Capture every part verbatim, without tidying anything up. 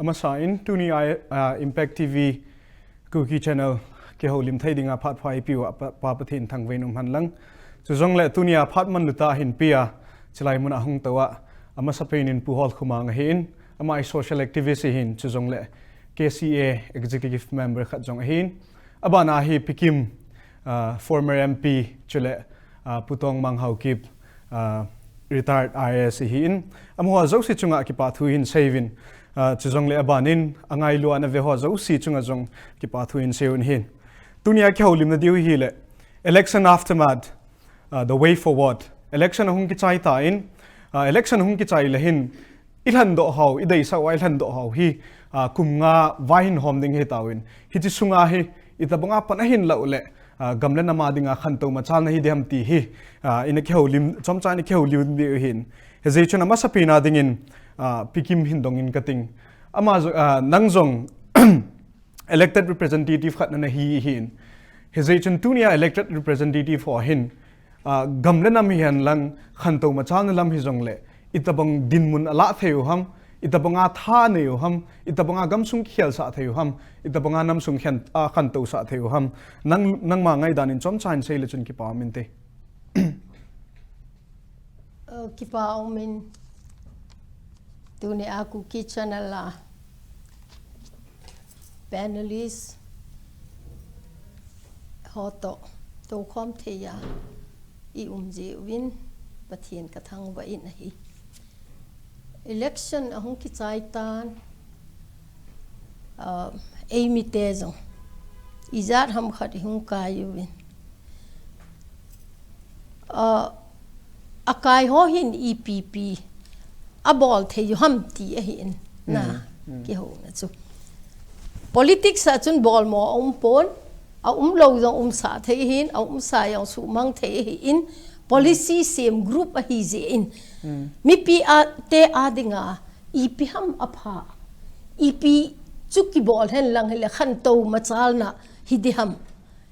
Amasan, tuni a, ah, Impact T V Kuki Channel kihoulim thei dinga phat pha eipeuva Pa, Pa Pathen thangvah in umhen lang. Chujongle tuni a phat manlu tah ahin pea, chulai mun a hung touva, amasapen in Pu Holkhomang ahin, ama hi social activist ahin, chujongle K C A executive member khat jong ahin. Abana hi Pikim, ah, former M P, chule, ah, Pu Tongmang Haokip, ah, retired I A S ahin. Amaho jouse chunga kipathu hin seiuvin, ah, chujongle abanin, angailu a ana ve ho jouse chunga jong kipathu hin seiuvin ahin. Tuni a kihoulimna diu hile, election aftermath, ah, the way forward. Election ahung kichai tan, ah, election ahung kichai le hin, ilhendoh hou, ideisah uva ilhendoh hou hi, ah, kum nga vai hin hom ding ahitauvin. Hiche sunga hi, itobanga pan ahin lah uleh, ah, gam le nam a dinga khantou machalna hiding ham ti hi, ah, ina kihoulim, chomcha ina kihoulim diu ahin. Hijeh chun amasapen a dingin, ah, Pikim hin dongin kating. Ama jo-, ah, nang jong elected representative khat nana hi ahin. Hijeh chun tuni a elected representative ho hin, ah, gam le nam hihen lang khantou machalna lam hijongle, itobang dinmun alah thei u ham, itobanga tha anei u ham, itobanga gamsung kikhelsah thei u ham, itobanga namsung khen, ah, khantousah thei u ham. Nang, nangma ngaidan in chomcha hin seile chun kipa um inte. Oh, kipa um in, tuni a Kuki Channel a panelist ho toh toukhom thei a i um jeh uvin Pathen kathangvah in ahi. Election ahung kichai tan, ah, eimite jong ijat ham khat ihung kai uvin. Ah, akai ho hin ipi ipi abol thei u ham ti ahin. Na, kihouna chu. Politics a chun bolmo aumpon, aumlou jong umsah thei ahin, aumsa jong suhmang thei ahin, policy same group ahijeh in. Mipi a te a dinga, ipi ham apha, ipi chu kibol hen lang hile khantou machalna hiding ham.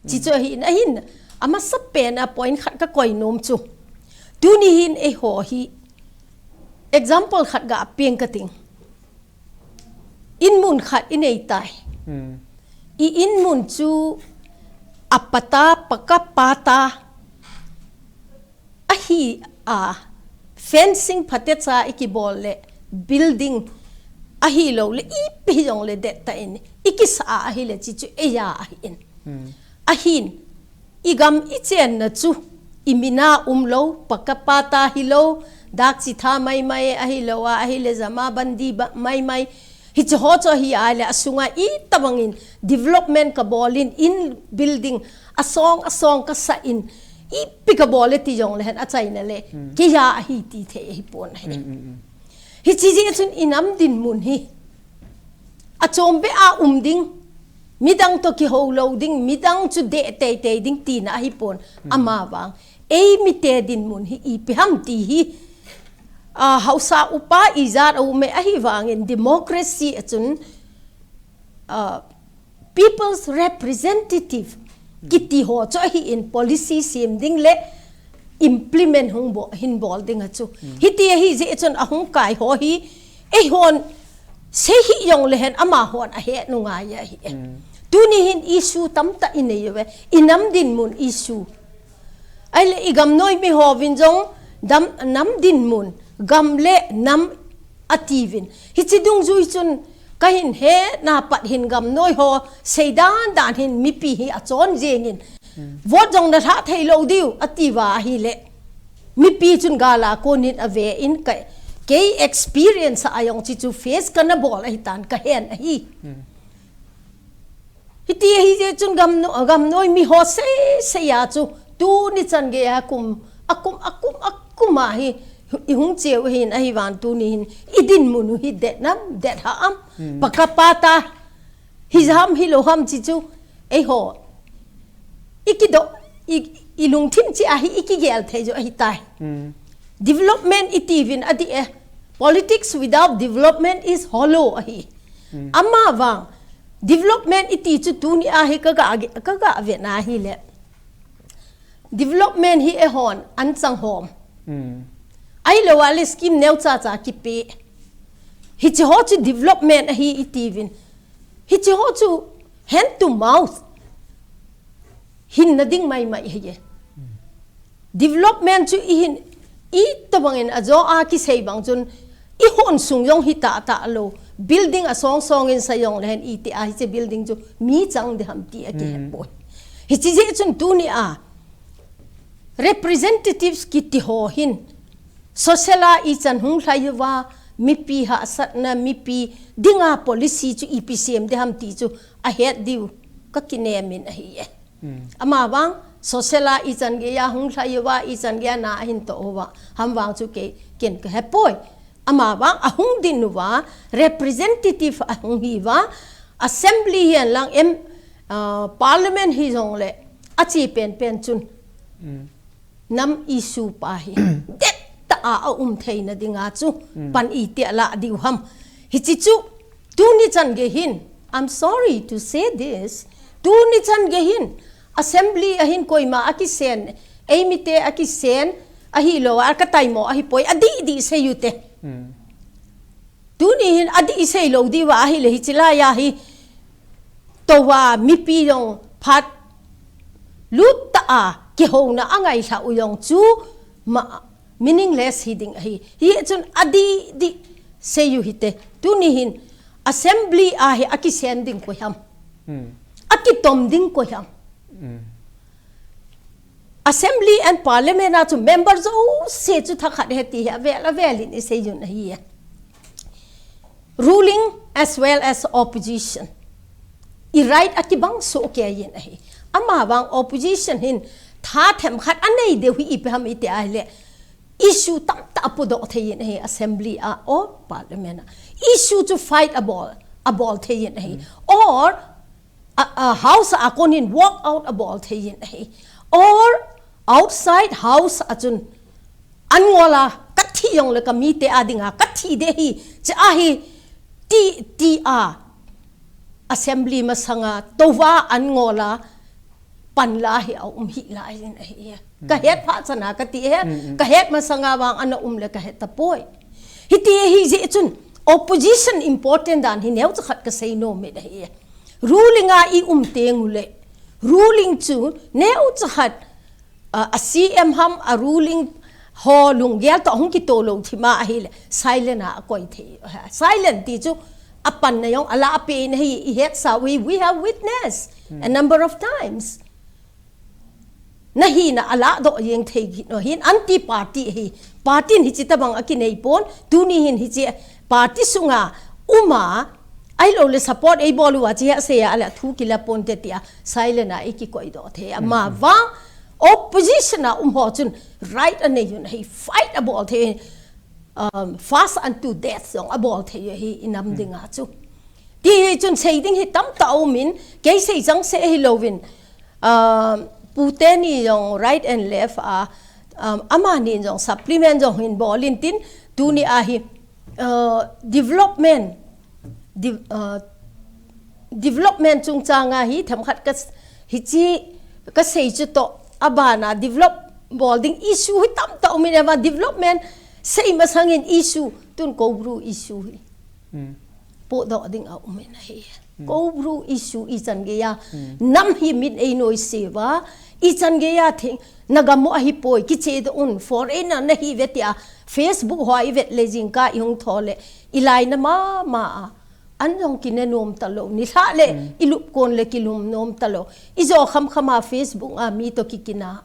Chuche chu ahin, ahin, amasapen a point khat kakoi nom chu. Tuni hin eiho hi example khat gapeng kating. Inmun khat inei tai. I inmun chu apata, pakka pata ahi a, fencing phatecha ikibol le building ahilou le ipi jongle dettah in ikisa a ahile chuche chu eija ahin. Ahin, igam ichenna chu imin a umlou, pakka pata hilou, dak chitha maimai ahilou a, ahile jama bandi ba, maimai. Hiche ho chu ahi a le asunga itobangin development kabol in, in building asong asong kasah in, ipi kabol e ti jongle hen achaina le keija ahi ti thei ahipon ahi. Hiche jeh chun inam dinmun hi achom beh a um ding, midang toh kihou lou ding, midang chu deh teitei ding tina ahipon. Amavang eimite dinmun hi ipi ham ti hi, ah, haosa upa ijat a um e, ahivangin democracy a chun, ah, people's representative kiti ho chu ahin policy sem ding le implement hung bo-, hin bol ding a chu. Hiti ahijeh chun ahung kai ho hi eihon sei hih jongle hen amahon ahet u ngai ahi e. Tuni hin issue tamtah inei uve, inam dinmun issue. Ahile igamnoi mihouvin jong dam, nam dinmun, gam le nam atiuvin. Hiche dungjui chun kahin hetna pat hin gamnoi ho seidan dan hin mipi hi achon jengin. Vote jong nalhah theilou diu atiuva ahile, mipi chun gal a konin ave in ka, kei experience a jong chuche chu face kana bol ahitan kahen ahi. Hiti ahijeh chun gamno-, gamnoi miho sei sei a chu tuni chan geiya kum, akum, akum, akum a hi ihung cheu ahin, ahivang tuni hin idinmun u hi det nam, det hah am, pakka pata hijam hilou ham chuche chu eiho ikidoh, i, ilungthim cheh a hi ikigel thei joh ahitai. Development itiuvin adih e. Politics without development is hollow ahi. Amavang development iti chu tuni a hi kaga, kaga vetna hile, development hi eihon anchang hom, ahilou a le scheme neocha cha kipe, Hiche ho chu development ahi itiuvin. Hiche ho chu hand to mouth hinna ding maimai ahiye. Development chu ihin, itobangin ajo a kisei bang chun, ihon sung jong hita talou. Building asong songin sa jongle hen iti a hiche building chu mi chang ding ham ti akihe poi. Hiche jeh chun tuni a representatives kiti ho hin, social a ichan hung lhai uva, mipi hahsatna, mipi dinga policy chu ipi sem ding ham ti chu ahet diu kakinem in ahiye. Amavang, social a ichan geiya hung lhai uva, ichan geiya na ahin toh uva ham vang chu kei, ken kahe poi. Amavang, ahung ding uva, representative ahung hiuva, assembly hihen lang M, parliament hijongle, ache penpen chun nam issue pa hi dettah a aum theina dinga chu pan iti alah diu ham. Hiche chu tuni chan gei hin, I'm sorry to say this, tuni chan gei hin assembly a hin koima akisen, eimite akisen ahilou a kataimo ahipoi, adih dih sei ute. Tuni hin adih sei lou diuva ahile hiche laiya hi touva mipi jong phat luttah a kihouna angailhah u jong chu meaningless hiding ahi. Hichun adih dih sei u hite. Tuni hin assembly a hi akisen ding koi ham, akitom ding koi ham. Assembly and parliament a chu member jouse chu thakhat ahi ti hi avel avel in isei un ahiye. Ruling as well as opposition, i right akibang soh kei in ahi. Amavang opposition hin tha themkhat anei diu hi ipi ham iti ahile, issue tamtah apodoh thei in ahi assembly a or parliament a. Issue chu fight abol, abol thei in ahi, or house a konin walk out abol thei in ahi, or outside house a chun an ngol a, kathi jongle kamite a dinga kathi ding ahi, che ahi, ti, ti a assembly masanga touva an ngol a panla hi aum hih lai in ahi. Kahet phat chana kati e, kahet masanga vang ana um le kahe tapoi. Hiti ahijeh chun opposition important dan hi neocha khat kasei nom in ahi. Ruling a ium teng ule, ruling chu neocha khat, a CM ham, a ruling ho lunggel toh hung kitoh lou thima ahile silent a akoi thei. Silent ti chu apanna jong alah pen ahi, ihetsa u hi, we have witness a number of times. Nahina alahdoh jeng thei kit u hin anti party ahi. Party in hiche tobang akinei pon, tuni hin hiche party sunga uma, ahiloule support eibol uva hiche hi asei a le athu kila ponte tia silent a ikikoidoh thei. Amavang opposition a um ho chun right anei un ahi, fight abol thei, fast unto death jong abol thei ahi inam dinga chu. Ti hi chun sei ding hi tamtah aumin, kei sei chang seh ahilouvin, pute ni jong right and left a, amani jong supplement jong hin bol in tin, tuni a hi development, development chungchang a hi themkhat ka, hiche kasei chutoh abana develop bol ding issue hi tamtah umin, ava development sei masangin issue tun Koubru issue hi podoh ding aumin ahi. Koubru issue ichan geiya nam hi min einoise uva, ichan geiya thing, nagam u ahipoi, kichedoh un, foreigner nahi uve tia Facebook hoa ivet le jingkah ihung tho le ilaina mama a, an jong kine nom talou, nilhah le ilup kon le kilum nom talou, ijo khamkham a Facebook a mi toh kikina.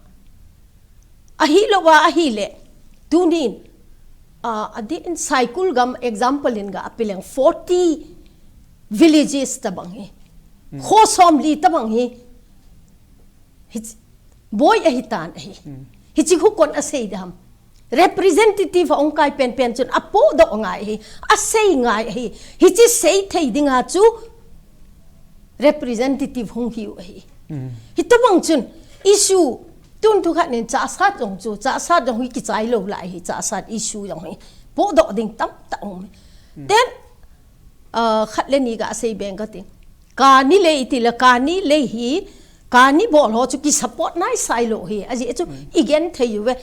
Ahilouva ahile, tunin, adeh in Saikul gam example in ga apeleng, forty villages tobang hi, kho somli tobang hi, boi ahitan ahi. Hiche khu koin asei ding ham? Representative a hung kai penpen chun apodoh ngai ahi, asei ngai ahi. Hiche sei thei dinga chu representative hung hiu ahi. Hitobang chun issue, tun thukhat nin Chassad jong chu, Chassad jong hi kichai lou lai ahi, Chassad issue jong hi podoh ding tamtah um. Then, khat le ni ga sei beng kati. Kani lei itile, Kani lei hi, Kani bol ho chu kisupport naisai lou hi, ajeh chu igen thei uve.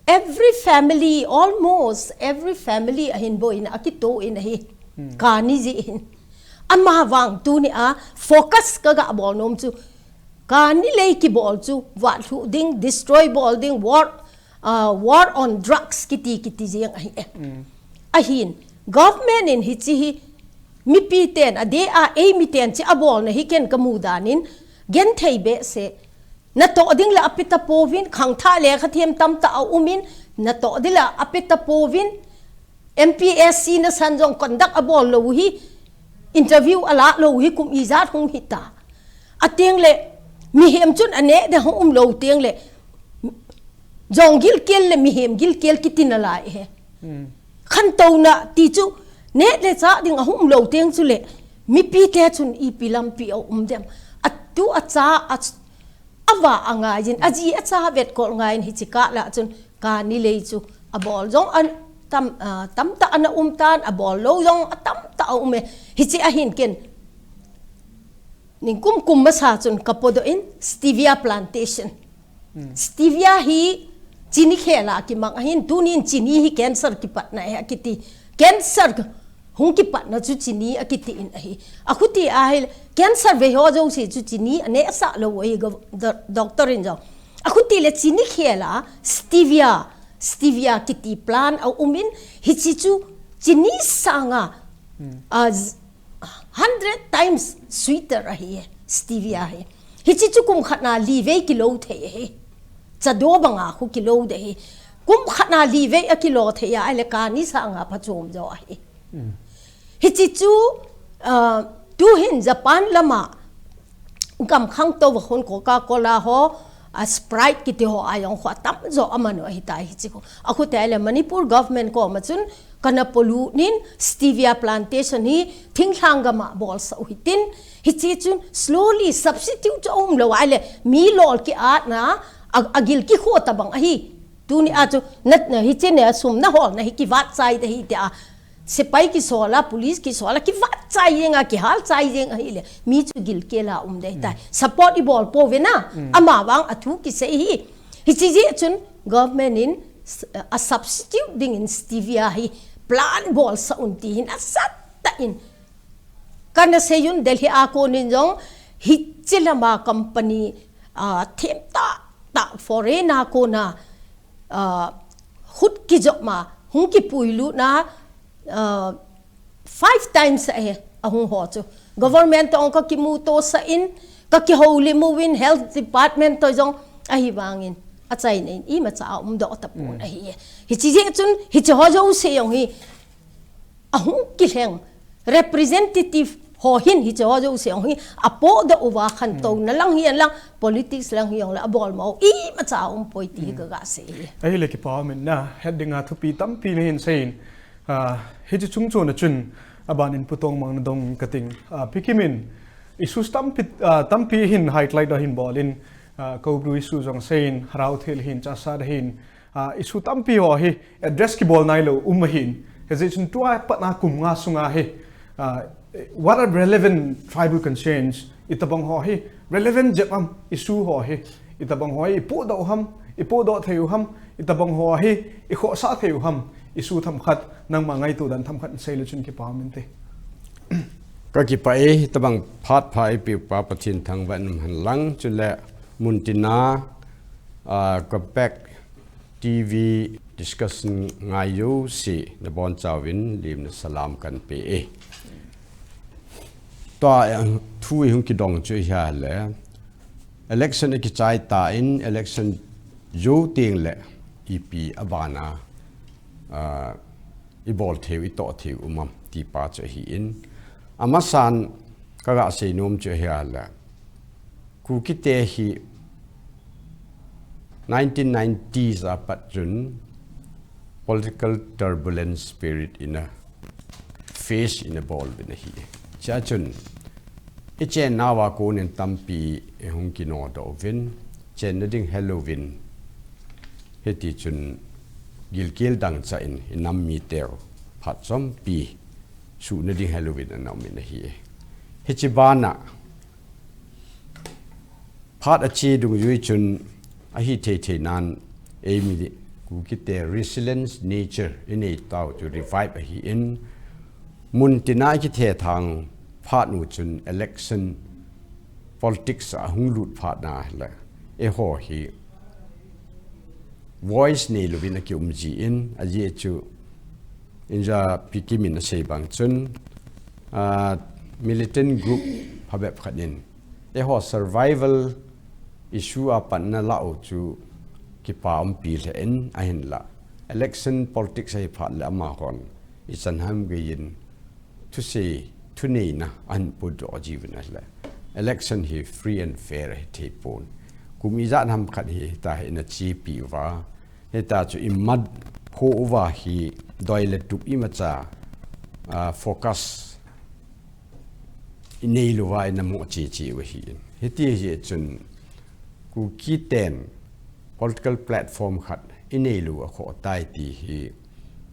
Every family, almost every family ahin boina akitoh in ahi. Kani jeh hin. Ama vang tuni a focus kaga bol nom chu. Kani lei kibol chu vatlhuh ding, destroy bol ding, war, uh, war on drugs kiti kiti jeng ahi e. Ahin, government in hichi hi mipi ten, adeh a eimi ten chi abolna hi ken kamu dan in, genthei behseh. Natoh ding le apeh tapouvin, khangthah lekha them tamtah aumin, natoh ding le apeh tapouvin, M P S C nasan jong conduct abol lou hi, interview alah lou hi, kum ijat hung hita. Ateng le, mihem chun aneh ding hung um lou teng le, jong gilkel le mihem gilkel kiti nalai e. Khantouna ti chu, neh le chah ding ahung um lou teng chu le, mipi te chun ipi lampi aum dem. Atu acha, a, ava angaiyin, aji acha vetkol ngaiyin hichi kah lah chun kani lei chu abol jong an tam, ah, tamtah ana um tan, abol lou jong atamtah aum e. Hichi ahin ken. Ningkum kum masa chun kapodoh in stevia plantation. Stevia hi chini khel a kimang ahin, tunin chini hi cancer kipatna ahi akiti. Cancer hung kipatna chu chini akiti in ahi. Akhuti ahi, cancer vei ho jouse chu chini aneh sah lou ahi, gov-, do-, doctor in jong. Akhuti le chini khel a stevia, stevia kiti plant aumin, hichi chu chini sanga, a, z-, hundred times sweeter ahi e, stevia hi. Hichi chu kum khat na li vei kilo thei ahi. Chado banga khu kilo ding ahi. Kum khat na li vei akilo thei a, ahile kani sanga phachom jo ahi. Hichi chu, ah, tuhin Japan lama gam khangtou va khun Coca-Cola ho, a Sprite kiti ho a jong khu atam jo aman u ahitai hichi khu. Akhuti le Manipur government koma chun kana polut in stevia plantation hi thinglhang gama bolsah u hitin, hichi chun slowly substitute chu aum lou ahile mi lol kiatna a, agil kikho tabang ahi. Tuni a chu na, na hichi ne sum na holna hi kivat chai ding ahi tia. Sepai kisol a, police kisol a, kivat chai jeng a, kihal chai jeng ahile, mi chu gilkel a um ding ahitai. Support ibol pouve na, ama vang athu kisei hi. Hichi jeh chun government in s-, a substitute dingin stevia hi plant bolsah un ti hin asat tah in. Kana seiyun Delhi a konin jong hichi lama company, ah, them tah tah foreign a kona, ah, khut kijopma, hung kipuilutna, ah, five times ahi, ahung ho chu. Government toh ka kimuto sah in, ka kihoulim uvin, health department toh jong ahivangin achaina in imacha aumdoh tapon ahi. Hichi jeh chun, hichi ho jouse jong hi, ahung kilheng representative ho hin hichi ho jouse jong hi apodoh uva khantouna lang hihen lang, politics lang hijongle abolmo u imacha aumpoi ti hi kaga sei. Ahile kipa umin na, het dinga thupi tampi nahin seiyin, ah, hichi chungchon a chun, aban in Pu Tongmang nadong kating, ah, Pi Kim in issues tampi, ah, tampi hin highlight ahin bolin, ah, Koubru issue jong seiyin, Haraothel hin, Chassad hin, ah, issue tampi ho hi address kibol nailou um ahin. Hijeh chun tua patna kum nga sunga hi, ah, what are relevant tribal concerns? Itabang ho hi relevant jep ham, issue ho hi. Itabang ho hi ipodoh u ham, ipodoh thei u ham, itabang ho hi ikhohsah thei u ham. Issue themkhat, nangma ngaito dan themkhat sei le chun kipa umin te. Ka kipah e, tabang phat pha eipeh u pa Pathen thangvah in umhen lang, chule muntina, ah, Compact T V discussion ngai jouse nabonchauvin limna salam kape e. Tua, eh, thu ihung kidong chu ahile, election akichai tan, election jou teng le ipi abana, ah, ibol thei u, itoh thei u um am ti pa chu ahin. Amasan kaga seinom chu ahile, Kukite hi nineteen nineties a pat chun political turbulence period ina face ina bol uvin ahi. Chua chun ichennauva konin tampi ihung kinodoh uvin, chenna ding helouvin, hiti chun gilkel dangchah in inam miteu phatchompi suhna ding helouvin ana umin ahi. Hiche bana phat ache dungjui chun ahithei thei nan eimi Kukite resilience nature inei tau chu revive ahin, mun tina kithethang phat u chun election politics a hung lut phat na le, eiho hi voice nei louvin akium ji in, ajeh chu Inja Pi Kim in asei bang chun, ah, militant group phabep khat in eiho survival issue a panna la u chu kipa umpi lheh in, ahinla election politics ahi phat le amahon ichan ham gei in thusei, thuneina ahin pudoh jiuvin ahile, election hi free and fair ahi thei pon. Kum ijat ham khat hi hita hi ina chepi uva, hita chu imat pho uva hi doi le tup imacha, ah, focus inei louva ina mo cheche u ahi in. Hiti hi chun Kuki ten political platform khat inei lou akhoh tai ti hi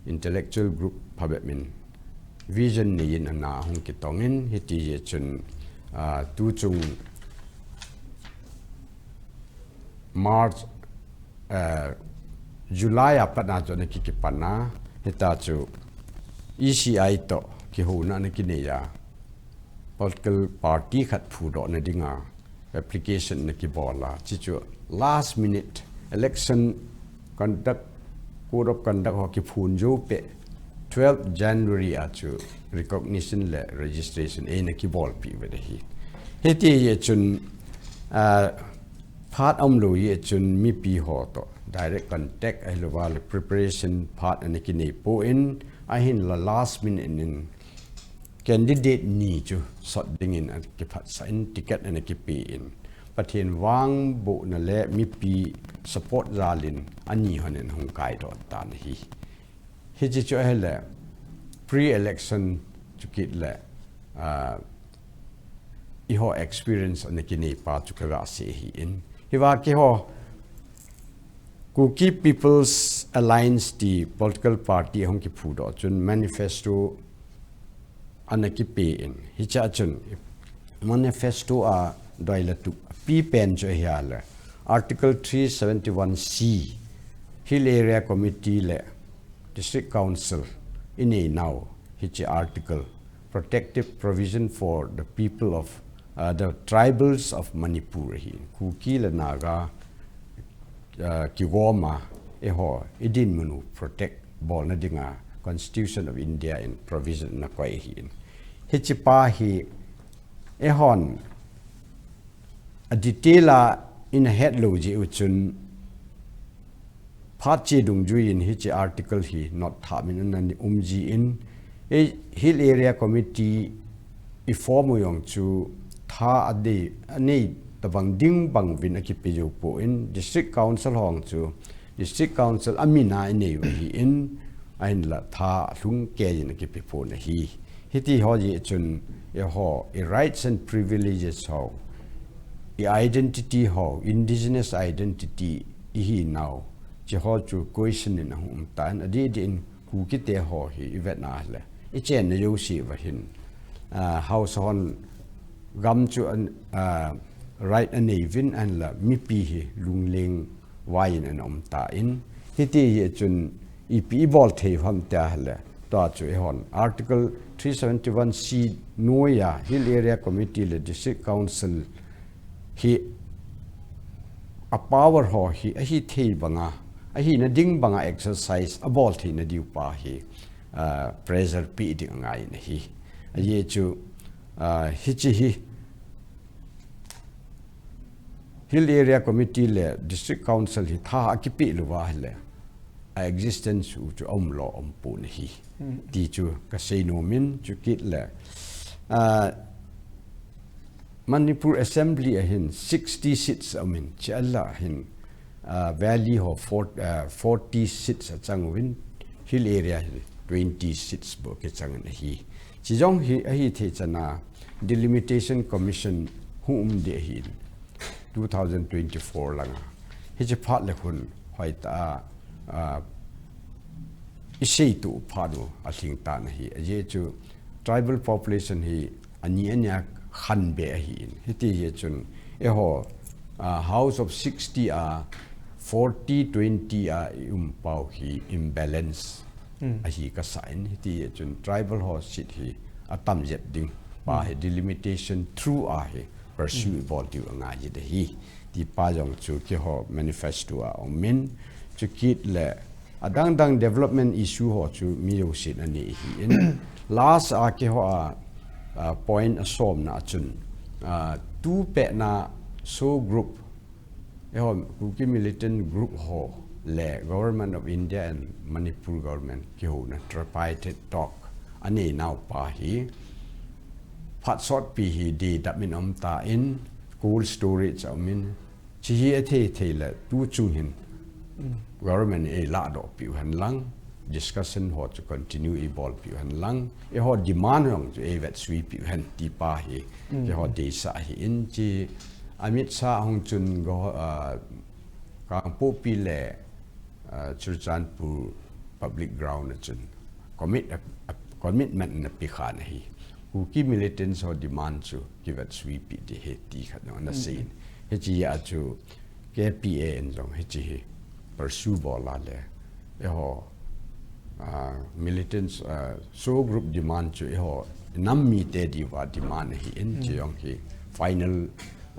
intellectual group phabep in vision nei in ana hung kitong in, hiti hi chun, ah, tu chung March, ah, July a pat a chu ana ki, kipan a, hita chu E C I toh kihouna ana kinei a, political party khat phudoh na dinga application ana kibol a, chi chu last minute election conduct, code of conduct ho kiphon jou peh, twelfth January a chu recognition le registration eina kibolpi uve ahi. Hiti hi chun, ah, phat aum lou hi chun mipi ho toh direct contact ahilouva le preparation phat ana kinei pon, ahinla last minute in candidate ni chu sot dingin ana kiphatsah in, ticket ana kipe in, Pathen vangbohna le mipi support jal in ani hon in hung kaidoh tan ahi. Hiche chu ahile pre-election chu kit le, ah, eiho experience ana kinei pa chu kaga sei ahi in. Hiva keiho Kuki People's Alliance ti political party ahung kiphudoh chun manifesto ana kipe in. Hiche a chun manifesto a doi le tup api pen chu ahile Article three seventy-one C, Hill Area Committee le District Council inei nau, hiche article, protective provision for the people of, uh, the tribals of Manipur ahi. Kuki le Naga, uh, kigom a, eiho idinmun u protect bolna dinga Constitution of India in provision ana koi ahi in. Hiche pa hi eihon a detail a ina het lou jeh u chun, phat che dungjui in hiche article hi note thah min ana um ji in, e, Hill Area Committee i form u jong chu tha adei, anei tabang ding bang uvin akipe jou pon, District Council ho chu District Council amin a inei u ahi in, ahinla tha lhung kei in akipe pon ahi. Hiti ho jeh chun eiho i rights and privileges ho, i identity ho, indigenous identity ihi nau, hiche ho chu question in ahung um tan, adeh deh in Kuki te ho hi ivet na le ichenna jouse uva hin, ah, House hon gam chu an, ah, right anei uvin, ahinla mipi hi lungleng vai in ana um tan, hiti hi chun ipi ibol thei u ham tia ahile, tua chu eihon Article three seventy-one C noiya Hill Area Committee le District Council hi a power ho hi ahithei banga, ahina ding banga exercise abol theina diu pa hi, ah, pressure pe ding angai in ahi. Ajeh chu, ah, hiche hi Hill Area Committee le District Council hi tha akipe louva ahile, a existence u chu aum lou aum pon ahi. Hmm. Ti chu kasei nom in, chu kit le, ah, Manipur Assembly a hin sixty seats aum in, hiche a lah hin, ah, Valley ho for-, ah, forty seats achang uvin, Hill Area hin twenty seats bou kichang in ahi. Hiche jong hi ahithei chan a Delimitation Commission hung um ding ahi in, two thousand twenty-four langa. Hiche phat le khun hoitah a, ah, isei tup phat u alhing tan ahi. Ajeh chu tribal population hi ani ania khanbe ahi in. Hiti hi chun eiho, ah, House of sixty a forty twenty a i um pau hi imbalance ahi kasa in, hiti chun tribal ho seat hi atam jep ding pa hi delimitation through a hi pursue ibol diu angai jin ahi. Ti pa jong chu keiho manifesto a um in, chukit le adang dang development issue ho chu mi jousen anei ahi in. Last a keiho a, a point a somna a chun, a, tu pehna SoO group, eiho Kuki militant group ho le Government of India and Manipur government kihouna tripartite talk anei nau pa hi phat sotpi hi deidam in um tan, cold storage a um in, chi hi athei thei le tu chung hin government in eiladoh piu hen lang, discussion ho chu continue eibol piu hen lang, eiho demand jong chu eivet sui piu hen ti pa hi keiho deisah ahi in. Chi Amit Shah hung chun go, ah, Kangpokpi le, ah, Churachandpur public ground a chun commit, a, a, commitment ana pe khan ahi. Kuki militants ho demand chu kivet sui pi ding ahi ti khat jong ana sei in. Hichea chu K P A in jong hiche hi pursue bol a le, eiho, ah, militants, ah, SoO group demand chu eiho nam mite diuva demand ahi in, chi jong hi final,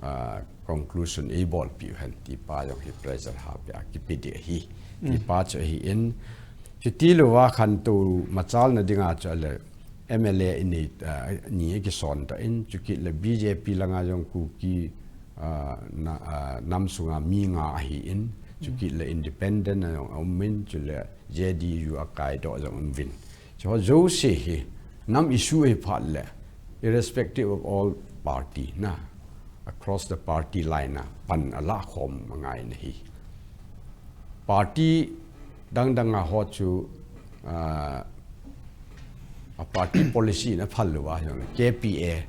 ah, conclusion eibol piu hen ti pa jong hi pressure hapia kipe ding ahi. Ti pa chu ahi in, chuti louva khantou machalna dinga chu ale M L A inei, ah, ni akison tan, chukit le B J P langa jong Kuki, ah, na, ah, nam sunga mi nga ahi in, chukit le independent a jong um in, chule J D U a kaidoh jong um in. Chu ho jouse hi nam issue hi phat le, irrespective of all party na, across the party line a pan ala khom angai in ahi. Party dang dang a ho chu, ah, a party policy in aphal louva jong le K P A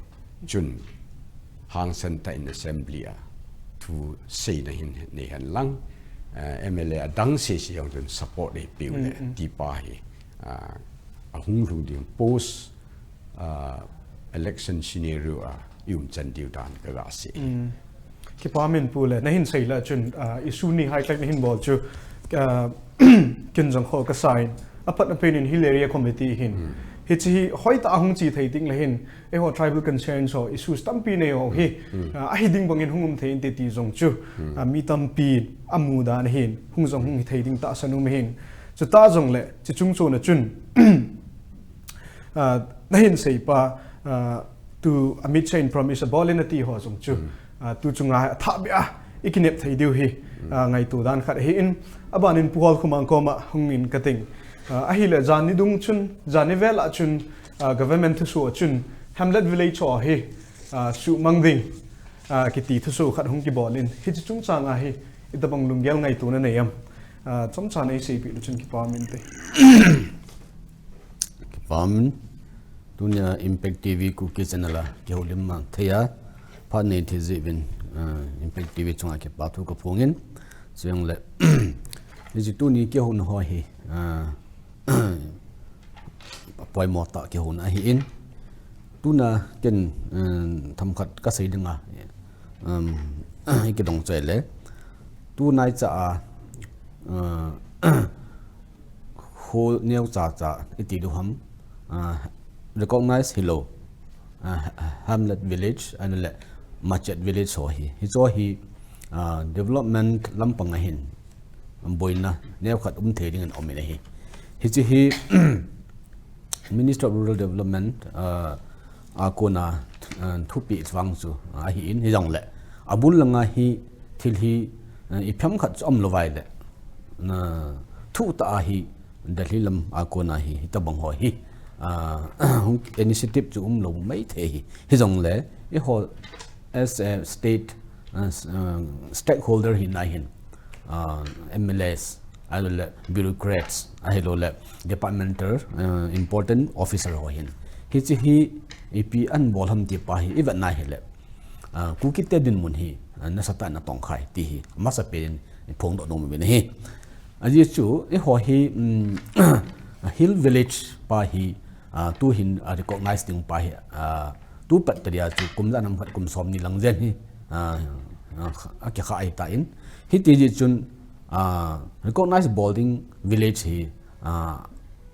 chun hangsan tah in assembly a thu seina hin nei hen lang, ah, M L A adang sese jong chun support eipeu le ti pa hi, ah, ahung lhung ding post, ah, election scenario a i umchan diu dan kaga sei. Kipa min Pu le, nahin sei la chun, ah, issue ni highlight nahin bol chu, ah, kin jong kho kasa in, apat na pen in Hill Area Committee hin. Hiche hi hoitah a hung che thei ding le hin, eiho tribal concerns ho, issues tampi nei ho hi, ah, ahi ding bangin hung um thei inte ti jong chu, ah, mi tampi amu dan ahin, hung jong hung hi thei ding tahsan um ahin. Chutah jong le, chi chung chon a chun, ah, nahin sei pa, ah, tu Amit Shah in promise abol in ati ho jong chu, ah, tu chunga athah beh a i kinep thei diu hi, ah, ngaito dan khat ahi in, aban in Pu Holkhomang koma hung in kating. Ah, ahile jan ni dung chun, jan ni vel a chun, ah, government thusoh a chun, hamlet village ho hi, ah, suhmang ding, ah, kiti thusoh khat hung kibol in, hiche chungchang a hi, itobang lunggel ngaito nanei am. Ah, chomcha nei seipeh le chun kipa min te. Kipa min, tunia Impact T V Kuki channel a kihoulim mang thei a, phat nei thei jeh uvin, ah, Impact T V chunga kipa thu kaphong in, chuleh, hiche tuni kihouna ho hi, ah, apoimo tah kihouna ahi in, tuna ken, um, themkhat kasei ding a, um, kidong chai le, tunai cha a, uh, Kho neocha cha iti diu ham, ah, recognize hilou, ah, hamlet village, ahilou le, machet village ho hi. Hiche hi, ah, development lampang a hin, boina neokhat um thei ding in um in ahi. Hiche hi, Minister of Rural Development, ah, a kona, ah, thupeh vang chu, ah, ahi in, hijongle, abul langa hi thil hi, ah, iphem khat chu umlou vai le, na, thutah a hi, Delhi lam a kona hi, hitobang ho hi, ah, hung initiative chu umlou maithei hi, hijongle, eiho, as a state, ah, s-, ah, stakeholder hina hin, ah, M L As, ahilou le bureaucrats, ahilou le departmental, ah, important officer ho hin. Hiche hi ipi abol ham ti pa hi ivet na hile, ah, Kuki te dinmun hi, ah, nasatah in atongkhai ti hi amasapen in iphongdoh nom uvin ahi. Ajeh chu, eiho hi, um, hill village pa hi, ah, tuhin, ah, recognize ding pa hi, ah, tu pet tah a chu kum ja nam khat kum som ni lang jen hi, ah, ah, akikha ahitan. Hiti jeh chun, ah, recognize bol ding village hi, ah,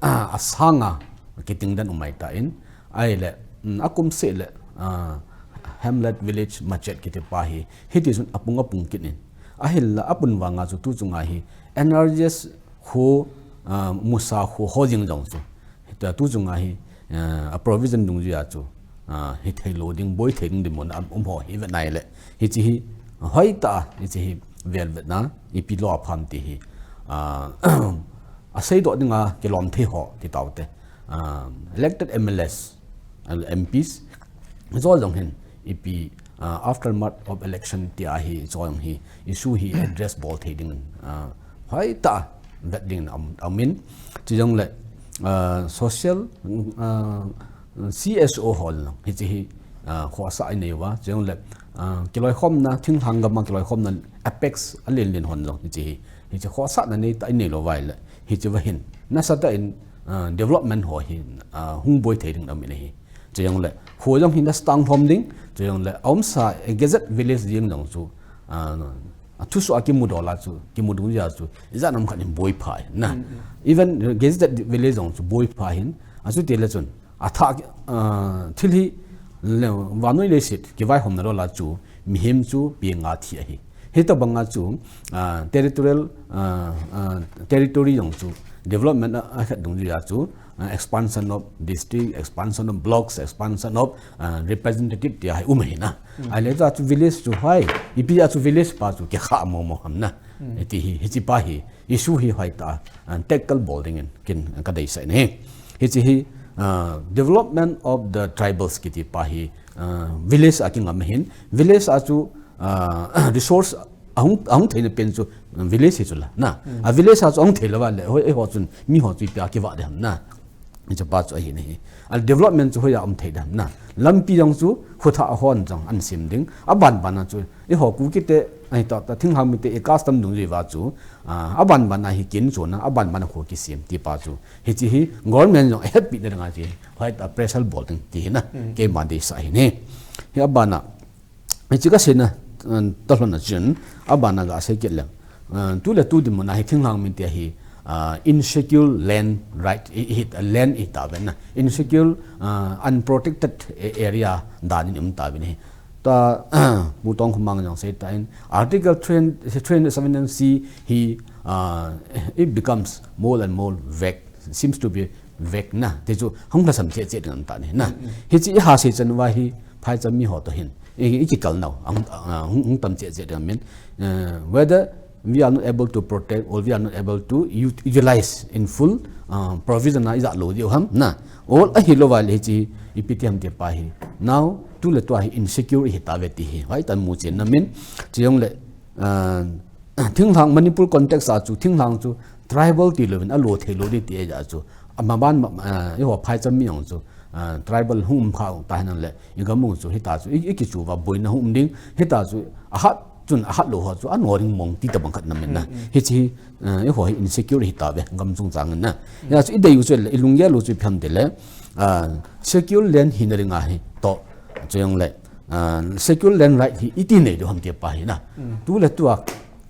a, asanga kiting dan umai ta in, ai le, um, akum se le, a, hamlet, village, machet kiti pa hi, hiti sun apung apung kin in. Ahil la apun vanga chu tu chunga hi, N R G S khu, a, musa khu ho jing jong chu. Hita tu chunga hi, a, a provision dungjuia chu, a, hi thei lo ding, boi thei ding dimona um ho hi ve nai le. Hichi hi, hoi ta, hichi hi vel vet na, ipi lo a pham ti hi. A, a sei do dinga kilom thei ho ti tau te. A, elected M L As, M Ps, zo jong hin, ipi, a, aftermath of election ti a hi, zo jong hi, issue hi address bol thei ding, a, hoi ta, vet ding am, amin. Chi jong le, a, social, a, C S O hol lang, hichi hi, a, khosa i nei va, chi jong le, a, kiloi khom na, thinglhang gam a kiloi khom na, apex, a lin lin hon jong, hichi hi, hichi khosa na nei ta i nei lo vai le, hichi va hin, nasa ta in, a, development ho hi, a, hung boi thei ding amin hi. Chi jong le, ho jong hi na stang thom ding, chi jong le, aum sa, a gazette village ding jong chu, a, a thuso a kimu dola chu, kimu dungjuia chu, ijat nam khat in boi pha hin na. Even gazette village jong chu boi pha hin, a chu ti le chun, a tha, a, thil hi, le, vanoi leiset, kivai hom na dola chu, mihem chu, pi nga thi ahi. Hita banga chu, a, territorial, a, a, territory jong chu, development a, a khat dungjuia chu, a, expansion of district, expansion of blocks, expansion of, a, representative ti a hi um hi na. Ai le chu village chu hai, ipi a chu village pa chu ke kha mo mo ham na. Ti hi, hichi pa hi, issue hi hoi ta, a, tackle bol ding in, kin ka dei sai ne. Hichi hi, a, development of the tribals kiti pa hi, a, village a kingam hin, village a chu, a, resource ahung, ahung thei na pen chu village hi chu la, na. A village a chu ahung thei la va le, hoi, e ho chun, mi ho chu ipi a kiva de ham na. Hichi pa chu ahi na hi. A development chu hoi a um thei de ham na. Lampi jong chu, khu tha a hon jong, an sim ding. A ban ban a chu, i ho Kuki te, ai ta, ta thinglhang mi te, e custom dungjuia chu, a, a ban ban a hi kin chu na, a ban ban a khu kisim, ti pa chu. Hichi hi, government jong, a help pi de nga chi, hoi ta pressure bol ding, ti hi na. Ke ma de sa hi ne. Hi a ban a, Hichi ka sei na, uh, ta lhon na chun, a ban a ga sei kit le. Uh, tu le tu dimona hi thinglhang min ti hi, uh, insecure land right, i, i, land i ta ve na. Insecure, uh, unprotected a-, area dan in um ta ve ni. Ta, Pu Tongkhomang jong sei ta in, Article three hundred, three hundred seventy-nine C hi, uh, it becomes more and more vague, seems to be vague na. Ti chu hung lhasam che che ding ta ni na. Hichi i ha sei chan va hi, phaicham mi ho to hin. I, i kikal nau, ang, ah, hung, hung tam che che ding min. Uh, whether we are not able to protect or we are not able to ut-, utilize in full, uh, provision a ija lo diu ham, na. All ahi lo va le hichi, ipi ti ham ti pa hi. Now, tu le tu a hi insecure hi ta ve ti hi. Vai tan mu chen na min. Chi jong le, uh, thinglhang Manipur context a chu, thinglhang chu, tribal ti lo vin a lo thei lo di ti e ja chu. A ma ban ma, uh, i ho phaicham mi jong chu, uh, tribal hung um kha ta hin le, i gam u chu, hita chu, i, i kichu va boina hung um ding, hita chu, a hat chun, a hat lo ho chu, a no ring mong ti ta bang khat na min na. Hichi, uh, i ho hi insecure hi ta ve, gam chung chang na. Ya chu, i dei u chu le, i lung ya lo chu pham de le, uh, secure land hi na ring a hi, to, chu jong le, uh, secure land right hi, i ti nei do ham ti pa hi na. Tu le tu a,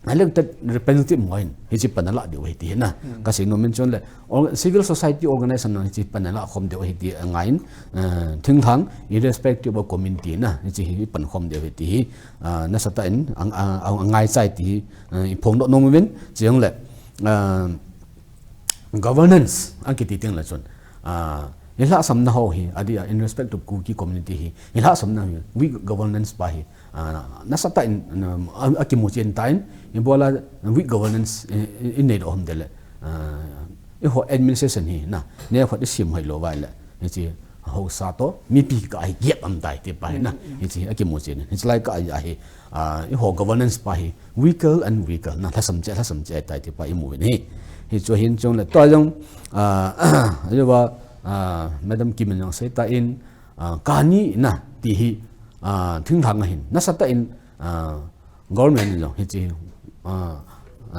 elected representative mo hin, hichi pan a la diu hi ti hi na. Ka sei nom in chun le, or-, civil society organization no hichi pan a la khom diu hi ti a ngai in, eh, thinglhang, irrespective of community na, hichi hi pan khom diu hi ti hi, ah, nasa ta in, ang, ang, ang, ang ngai chai ti hi, eh, i phong do nom vin, chi jong le, ah, governance, ang kiti ting le chun, ah, i lhasam na ho hi, a di a, in respect to Kuki community hi, i lhasam na hi, weak governance pa hi, Ah, nasa ta in, um, a, a kimu chen ta in, i bola weak governance, i, i, i nei do ham de le. Ah, i ho administration hi na, ne khat i sim hai lo vai le. Hichi ho sa to, mipi ka hi giat am tai ti pa hi na. Hichi a kimu chen. Hichi lai ka hi, ah, i ho governance pa hi, weaker and weaker na, lhasam che, lhasam che tai ti pa i mu ni. Hichu hin chung le, to jong, ah, i va, ah, Madam Kim jong sei ta in, ah, kani na, ti hi, ah, thinglhang a hin. Nasa ta in, ah, government jong, hichi, ah,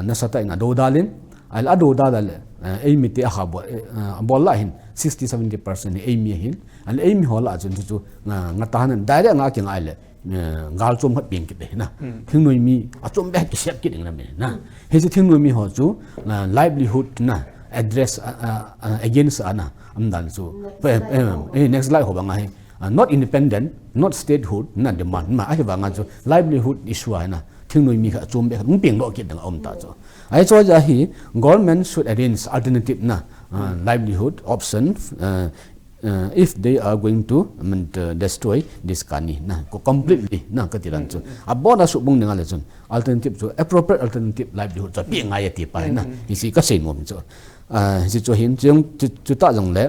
nasa ta in a do dalin, ai la a do da da le, ah, ei mi te a ha bol, eh, ah, bol la hin, sixty, seventy percent ei mi hin, ai la ei mi ho la chun chu, chu, ah, nga ta han direct nga ki ngai le, eh, gal chom khat piang kit de na. Thingnoi mi, a chom be ki siat kit ding na mi na. Hichi thingnoi mi ho chu, ah, livelihood na, address, uh, uh, uh, against ana, um, dan chu. Next slide ho bang ahi. Uh, not independent, not statehood, na demand, na ahi bang chu livelihood issue ana. Thingnoi mi kha chom be kha, um, ping lo kit dang um ta chu. Ai chu ahi, government should arrange alternative na, uh, livelihood option, uh, uh, if they are going to, um, to destroy this kani na, ko completely na kati dan chu. Abona subung ninga le chun. Alternative chu, appropriate alternative livelihood chu, pi ngai ati pa na. Hichi ka sei nom chu. Ah, hichi chu hin, chu, chu, chu ta jong le,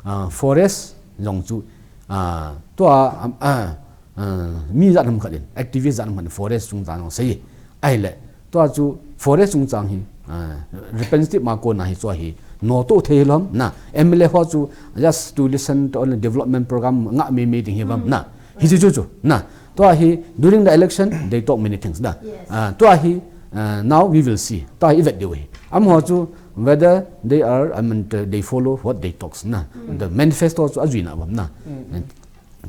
ah, forest jong chu, ah, tua, um, ah, ah, mi jat ham khat in, activist jat ham khat in, forest chung jat jong sei. Ai le, tua chu, forest chung chang hi, ah, representative ma ko na hi chu hi, no to thei lom, na, M L A ho chu, just to listen to only development program, nga me me ding hi bam, na. Hichi chu chu, na. Tua hi, during the election, they talk many things, na. Ah, tua hi, ah, now we will see. Tua hi, i vet diu hi. Amaho chu, whether they are, I mean, uh, they follow what they talks, na. The manifesto chu ajui na bam, na.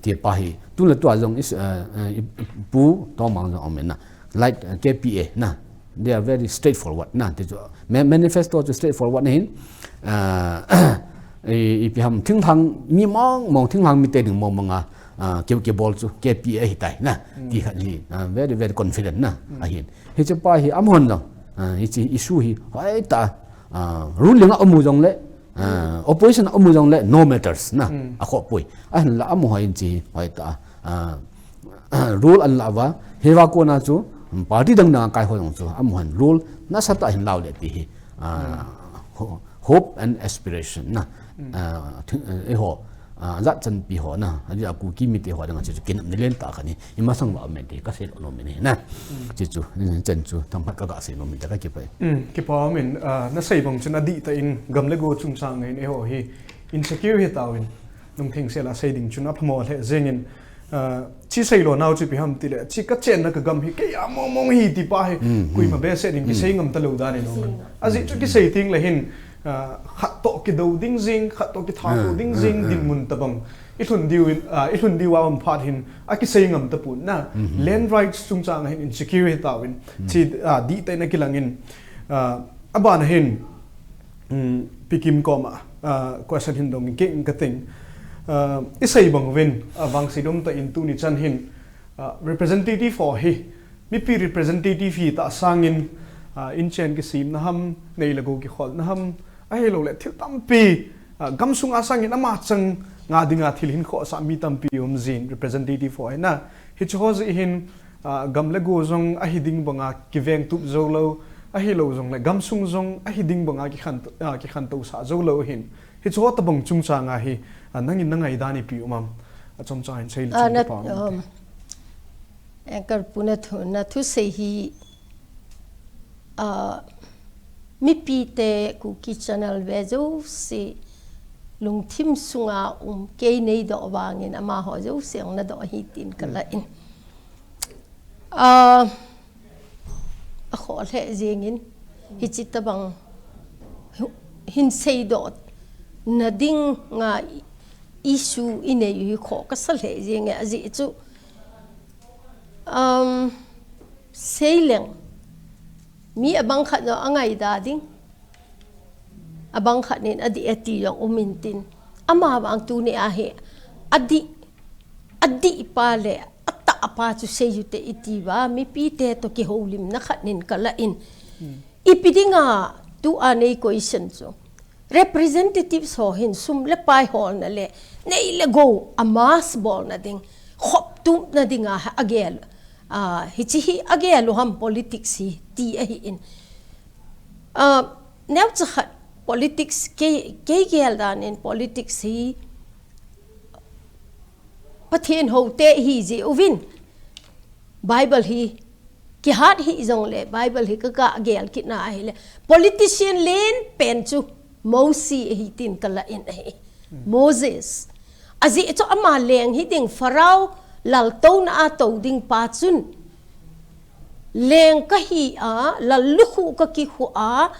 Ti pa hi, tu le tua jong is, uh, uh, i pu, to mang jong amen, na. Like, uh, K P A, na. They are very straightforward, na. Ti chu, ma-, manifesto chu straightforward na hin. Ah, i, ipi ham thinglhang mi mong mong, thinglhang mite ding mong mong a, ah, keu ke bol chu K P A hi tai na. Ti khat hi, ah, very, very confident na, ahin. Hichi pa hi amahon jong, ah, hichi issue hi hoi ta, ah, ruling a um u jong le, ah, opposition a um u jong le, no matters na, akhoh poi. Ahinla amaho in chi hoi ta, ah, rule an la va, hiva kona chu, party dang dang a kai ho jong chu, amahon rule nasatah a hin lau le ti hi, ah, ho-, hope and aspiration na, ah, thi-, eh, eiho, ah, jat chanpi ho na, ajeh a Kuki mite ho dang a chu, chu kinepna lentah khat hi, i masang va um e ti ka sei lou nom in ahi na. Chu chu, eh, chan chu, themkhat ka ga sei nom in te ka kipah e. Mm, kipa um in, ah, na sei bang chun adih tah in, gam le go chungchang in eiho hi, insecure hi tauvin, lungtheng sel a sei ding chun aphamo lheh jeng in, Ah, chi sei lo nau chu ipi ham ti le, chi ka chenna ka gam hi kei a mong mong hi ti pa hi, koima behseh ding kisei ngam ta lou dan in um. Ajeh chu kisei teng le hin, ah, khat toh kido ding jing, khat toh kitha to ding jing, dinmun tabang. I lhun diu in, ah, i lhun diu a um phat hin, a kisei ngam ta pon na. Land rights chungchang a hin insecure hi tauvin. Chi, ah, dih tah in a kilang in, ah, a ban a hin, um, Pi Kim koma, ah, question hin dong in kei in ka ting. Ah, i sei bang uvin, ah, vangseidom tah in tuni chan hin, ah, representative ho hi, mipi representative hi tah sangin, ah, inchen kisemna ham, nei le gou kikholna ham, ahilou le thil tampi, ah, gamsung a sangin ama chang nga dinga thil hin khohsah mi tampi um jin representative ho hi na. Hiche ho jeh hin, ah, gam le go jong ahi ding banga kiveng tup jou lou, ahilou jong le gamsung jong ahi ding banga kikhen, ah, kikhen to sah jou lou hin. Hiche ho tabang chungchang a hi, ah, nangin na ngaidan ipi um am? A chomcha hin sei le chun na, kipa um. Um, anchor pu na thu, na thusei hi, ah, mipi te Kuki Channel ve jouse lungthim sunga um kei nei doh vangin amaho jouse ong na doh ahi tin ka la in. Ah, a khoh lheh jeng in, hiche tabang hi, hin seidoh na dinga issue i nei u hi khoh ka sa lheh jeng e, ajeh chu, um, sei leng mi abang khat jong a ngaida ding. Abang khat nin adih e ti jong um in tin. Ama vang tuni a hi adih, adih pa le atah pa chu sei u te i ti uva, mipi te toh kihoulimna khat nin ka la in. Ipi dinga tua nei question chu. Representatives ho hin sum le pai holna le nei le gou a mass bolna ding, khop tupna dinga a gel, ah, hiche hi a gel u ham politics hi ti ahi in. Ah, neocha khat politics kei, kei gel dan in politics hi Pathen hou te hi jeh uvin Bible hi kihat hih jong le Bible hi ka, ka gel kit na ahile politician len pen chu Mosi ahi tin ka la in ahi. Moses. Ajeh chu ama leng hi ding Pharaoh laltouna a tou ding pa chun leng ka hi a, lallukhuh ka kikhuh a,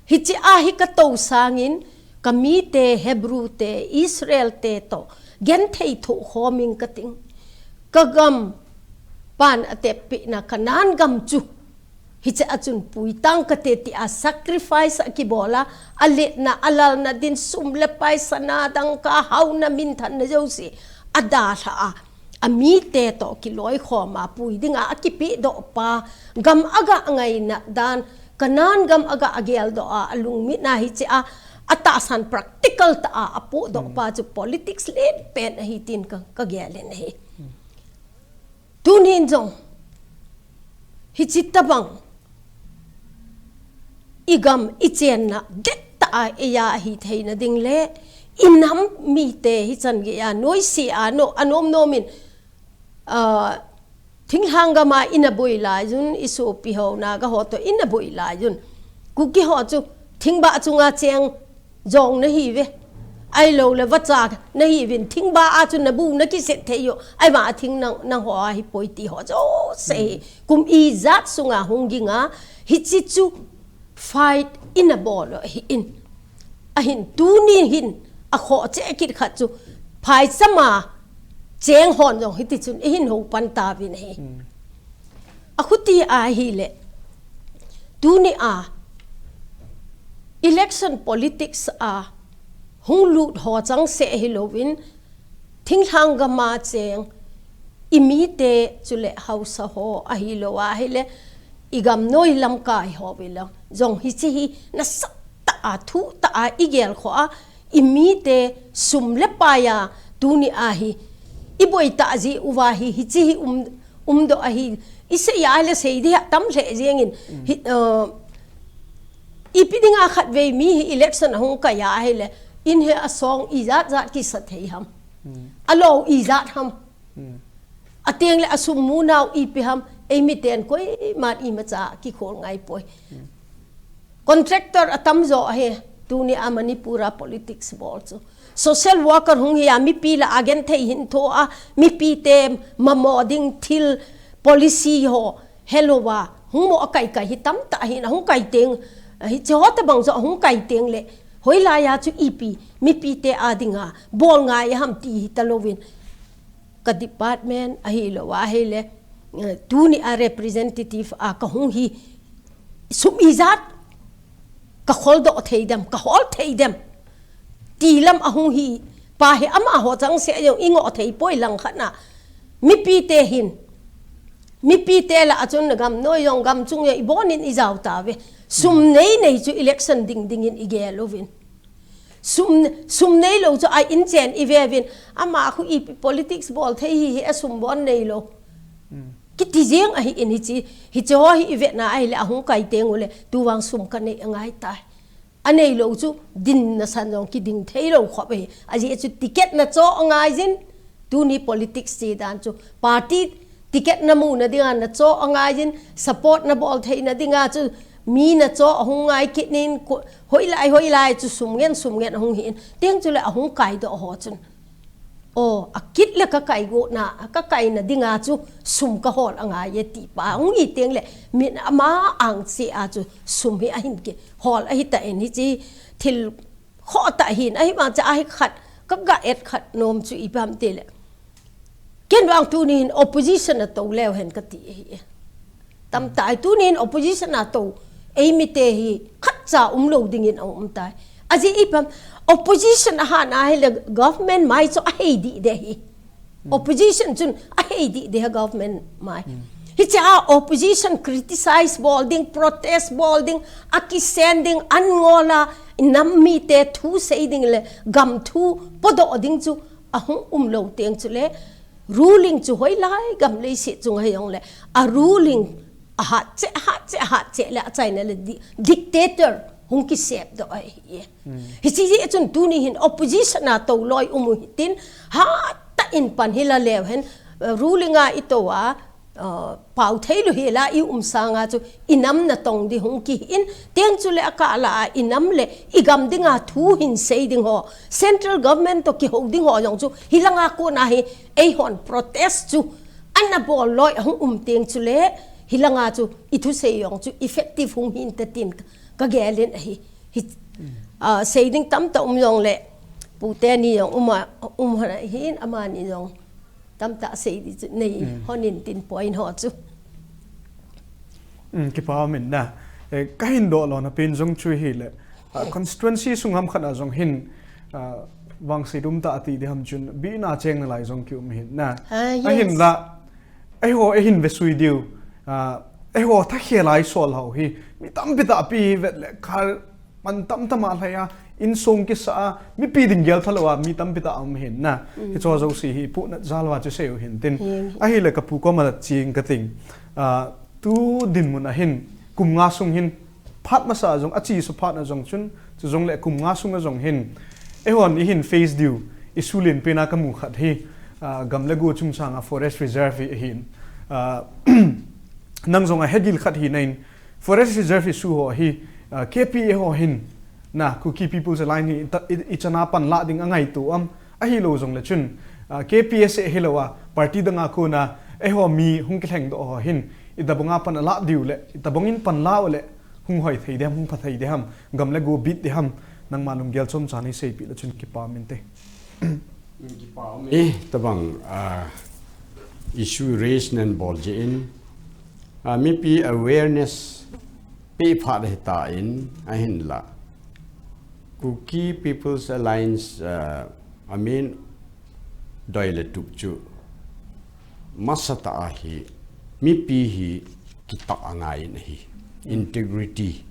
hiche a hi ka tou sangin, ka mite, Hebrew te, Israel te toh, genthei thoh khom ing ka ting. Ka gam pan a teppeh na Canaan gam chu, Hiche a chun pui tang kate tia sacrifice akibol a, aletna, alalna din sum le pai, sana, dangka, hauna, minthanna jouse adalha a, amite toh kiloikhom a pui dinga akipehdoh pa, gam aga ngaina dan, Canaan gam aga ageldoh a, alungmit na hiche a, atahsan practical tah a apohdoh pa chu politics lenpen ahi tin ka, kagel in ahi. Tunin jong, hiche tobang, igam ichenna dettah a eia ahitheina ding le, inam mite hichan geiya noise a, no, anom nomin, ah, thinglhang gama ina boi laiyun, isopi ho Naga ho toh ina boi laiyun, Kuki ho chu thingbah chunga cheng jong nahiuve, ahiloule vacha nahiuvin, thingbah a chu nabu nakiset thei u, ahivang a thing nang, nangho a hipoi ti ho jouse hi kum ijat sunga hung ging a, hiche chu fight ina bol u ahin. Ahin tuni hin akhoh cheh kit khat chu phaichama cheng hon jong hitichun eihin houpan tauvin ahi. Akhuti ahile, tunia election politics a hung lut ho changseh hilouvin, thinglhang gama cheng imite chule haosa ho ahilou ahile, igamnoi lamkai ho vela jong hiche hi nasatah a, thuhtah a igelkhoh a, imite sum le pai a tunia hi iboitah jeh uva hi, hiche hi um, umdoh ahi. Isei ahile sei ding atam lheh jengin, hi, ipi dinga khatvei mi hi election ahung kai ahile, in hi asong ijat jat kisa thei ham, alo ijat ham, atengle asum munau ipi ham, eimiten koiman imacha kikhol ngaipoi. Contractor atamjo ahi, tunia Manipur a politics bol chu. Social worker hung hi a, mipi lah a genthei hintho a, mipite mamo ding thil policy ho helouva hung mo akaikai hi tamtah ahin, ahung kai teng, hicheho tobang joh ahung kai tengle, hoilaiya chu ipi mipite a dinga bol ngai ham ti hitalouvin, ka department ahilou ahile, tunia representative a kahung hi, sum ijat kakholdoh thei dem, kahol thei dem ti lam ahung hi pa hi, amaho changseh jong ingoh theipoi. Langkhat a mipite hin, mipite lah a chun gamnoi jong gamchung jong ibonin ijao tauve. Sum nei nei chu election ding dingin igel uvin, sum, sum neilou chu a inchen iveuvin, ama khu ipi politics bol thei hi, hi asum bon neilou kiti jeng ahin, hiche, hicheho hi ivetna ahile ahung kai tengule tuvang sum kanei angaitai. Aneilou chu dinna san jong kiding theilou khop ahi. Ajeh chu ticket nachoh angaijin, tuni politics che dan chu party ticket namuna dinga nachoh angaijin, support nabol theina dinga chu mi nachoh ahung ngai kit in, hoilai hoilai chu sum ngen sum ngen ahung hin, teng chule ahung kaidoh ho chun, o, akit le kakai gotna, kakaina dinga chu sum kahol angaiye ti pa hung hi tengle, min ama angchea chu sum hi ahin kihol ahitan, hiche thil khohtah hin, ahivang chea hi khat kaga et khat nom chu ipi ham tile, ken vang tuni hin opposition a tou leu hen kati ahi. Tamtah tuni hin opposition a tou eimite hi khatcha umlou dingin aumtai. Ajeh ipi ham, opposition ahat ahile government mai chu ahei dih deh hi. Opposition chun ahei dih deh hi government mai. Hichea opposition criticize bol ding, protest bol ding, akisen ding, an ngol a, inam mite thu sei ding le gam thu podoh ding chu ahung umlou teng chule, ruling chu hoilai gam leiset chunga hijongle, a ruling ahat cheh, ahat cheh, ahat cheh le achaina le dictator hung kisepdoh ahi. Hiche jeh chun tuni hin opposition a tou loi um u hitin, hatah in pan hila leu hen, ruling a itou a, pao theilou hila ium sanga chu inam natong ding hung kihin, teng chule akah lah a inam le igam dinga thu hinsei ding ho, central government toh kihou ding ho jong chu hilanga kona hi eihon protest chu ana bol loi ahung um teng chule, hilanga chu ithusei jong chu effective hung hinte tin kagelin ahi. Sei ding tamtah um jongle, pute ni jong um, um hon ahin, amani jong tamtah sei ding chu nei hon in tin point ho chu. Mm, kipa min na. Eh, ka hin doh lona pen jong chu hi le. Ah, constituency sung ham khat a jong hin, ah, vangse dum ta ati di ham chun, bina cheng na lai jong ki um hin na. Ah, yes. Ahin la, eiho, eihin ve sui diu. Ah, eiho tha khe lai sol hau hi. Mi tampi ta pi vet le kha pan tam tam a hlai a, insung kisa a, mipi ding gel tha lou a, mi tampi ta um hin na. Mm. Hicho jouse hi pu na jalwa chu sei u hin tin. Hi, hi. Ahi le ka pu koma ching ka ting. Ah, tu dinmun a hin, kum nga sung hin, phat masa jong, a chi su phat na jong chun, chu jong le kum nga sung a jong hin. Eihon, i hin face diu, issue len pen a ka mu khat hi, ah, gam le go chungchang a forest reserve hi hin. Ah, nang jong a hegil khat hi na in, forest reserve issue ho hi, ah, K P A ho hin, na, Kuki People's Alliance hi, i ta-, i, i chan a pan la ding a ngaitu am, ahi lou jong le chun, ah, K P S A hi lou a, party dang a kona, eiho mi hung kilheng doh ho hin, i tabang a pan a la diu le, i tabang in pan la u le, hung hoi thei di ham, hung pha thei di ham, gam le go bit di ham, nangma lunggel chomcha nei seipi le chun kipa min te. Kipa min. Eh, tabang, ah, issue raise nan bol jeh in, ah, mipi awareness pe phat hita in, ahin la. Kuki People's Alliance, ah, a min doi le tup chu masa ta a hi, mipi hi kitah a ngai in ahi. Integrity.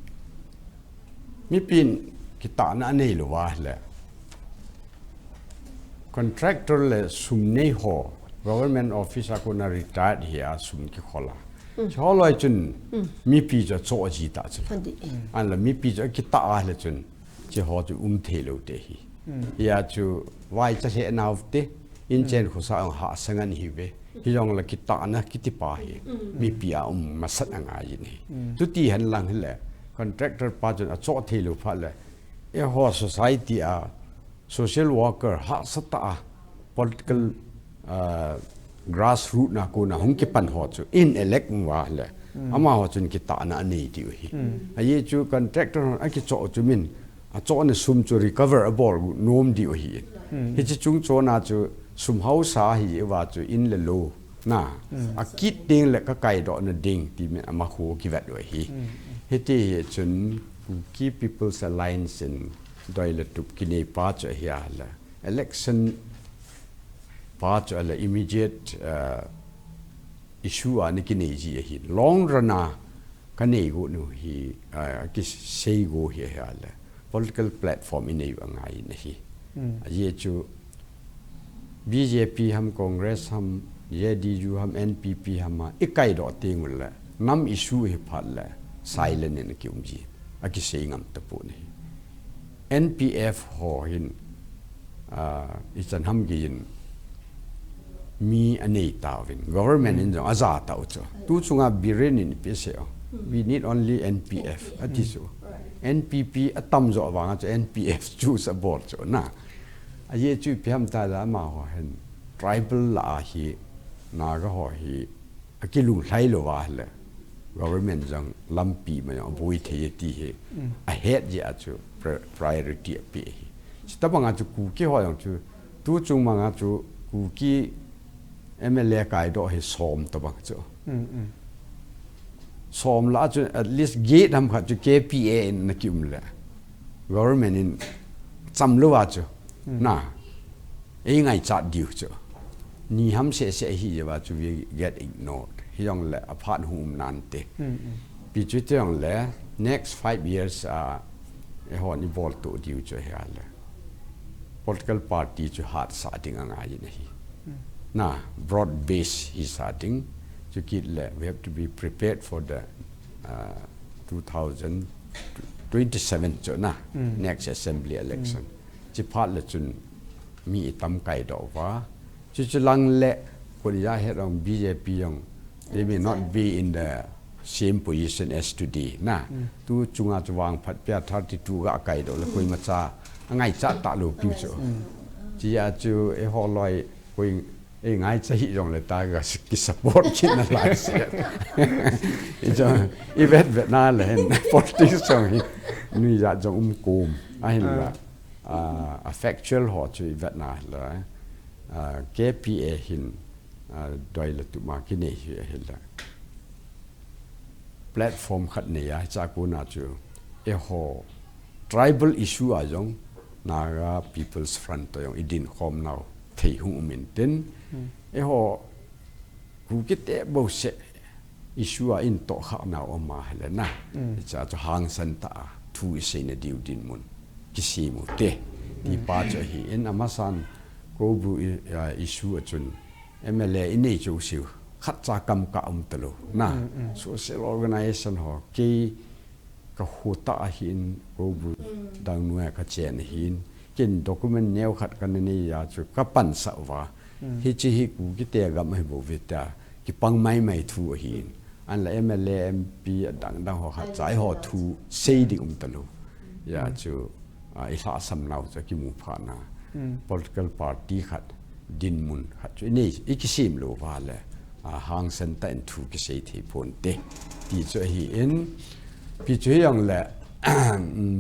Mipin kitahna a nei lou va le. Contractor le sum nei ho, government office a kona retired hi a sum kikhol a. Mm. Chu ho loi chun, mm, mipi chu cho ji ta chu. Adi. An la mipi chu kitah a le chun. Chi ho chu um thei lou te hi. Mm. Hia chu vai cha he nau te, in chen khosa ang ha sangan hi ve. Hi jong la kitahna kiti pa hi. Mm. Mipi a um masat a ngai in hi. Mm. Chuti hen lang hi le, contractor pa chun a cho thei lou pha le. Eiho society a social worker hahsa ta a political, ah, grassroot na kona hung kipan ho chu in elect mu va le. Mm. Amaho chun kitahna a nei diu hi. Mm. Ahi chu contractor hon a kicho chu min a chohna sum chu recover a bol nom diu hi. Mm. Hichi chung chona chu sum hausa hi va chu in le lo. Na, mm, a kit ding le ka kaidoh na ding ti min ama khu kivet u hi. Mm, mm. Hiti hi chun Kuki People's Alliance in doi le tup kinei pa chu hi a le. Election pa chu a le immediate, uh, issue a ni kinei ji ahi. Long run a ka nei go nu hi, uh, kisei go hi a le. Political platform i nei u a ngai in ahi. Mm. A ye chu B J P ham, Congress ham, J D U ham, N P P ham a, i kaidoh teng u le, nam issue hi phat le, silent in a ki um ji, a kisei ngam ta pon ahi. N P F ho hin, ah, i chan ham ki in, mi a nei ta uvin, government in jong a ja ta u chu. Tu chunga biren in pe se o. We need only N P F, a ti chu. N P P a tam jo vang a chu N P F chu sa bol chu na. A ye chu ipi ham ta la amaho hin tribal la a hi, Naga ho hi, a kilung hlai lou va le. Government jong lampi ma jong a boi thei ti hi. Mm. A het je a chu pri-, priority a pe hi. Chi tabang a chu Kuki ho jong chu, tu chung mang a chu Kuki M L A kaidoh hi som tabang chu. Mm, mm. Som la chu at least gate ham khat chu K P A in na ki um le. Government in cham lou va chu. Mm. Na. Ei ngaichat diu chu. Ni ham seh seh hi je va chu we get ignored. Hi jong le a phat hung um nan te. Mm, mm. Pi chu te jong le next five years a, eiho ni bol tu diu chu hi a le. Political party chu hat sa ding a ngai in ahi. Mm. Na, broad base hi sa ding. Chu kit le, we have to be prepared for the, uh, two thousand twenty-seven chu na, mm, next assembly election. Mm. Chi phat le chun mi i tam kaidoh va. Chu chu lang le, koi ja het ong B J P ong, they may not be in the same position as today. Na, mm, tu chunga chu vang phat pia thirty-two ga kaidoh le koima cha, a ngaichat ta lou piu chu. Mm. Chi a chu eiho loi koi ei ngaicha hi jong le ta ga ki support kit na lai se. I jong, i vet vet na le hin, politics jong hi, nui ja jong um kom, a hin la. Ah. Ah, a factual ho chu i vet na le, ah, K P A hin, ah, doi le tup ma kinei hi a hin la. platform khat nei a, hiche a kona chu eiho tribal issue a jong Naga People's Front toh jong i dinkhom nau thei hung um intin, eiho Kukite bouseh issue a i tohkhah nau um a hile na, hiche a chu hangsan tah a thu i seina diu dinmun kisem u te, ti pa chu ahin, amasan Koubru i, a, issue a chun M L A i nei chu siu khat cha kam ka um talou na. Social organization ho, kei ka hota ahin, Koubru dang noi a ka chen ahin, ken document neo khat ka na nei a chu ka pansah uva, hiche hi Kukite gam ahi bou ve tia kipang maimai thu ahin. Ahinla M L A, M P adang dang ho khat cha eiho thu sei ding um talou. Hijeh chu, a, i lhahsam nau chu kimu phat na. Political party khat, dinmun khat chu i nei, i kisem lou uva le, a, hangsan tah in thu kisei thei ponte, ti chu ahin, pi chu hijong le,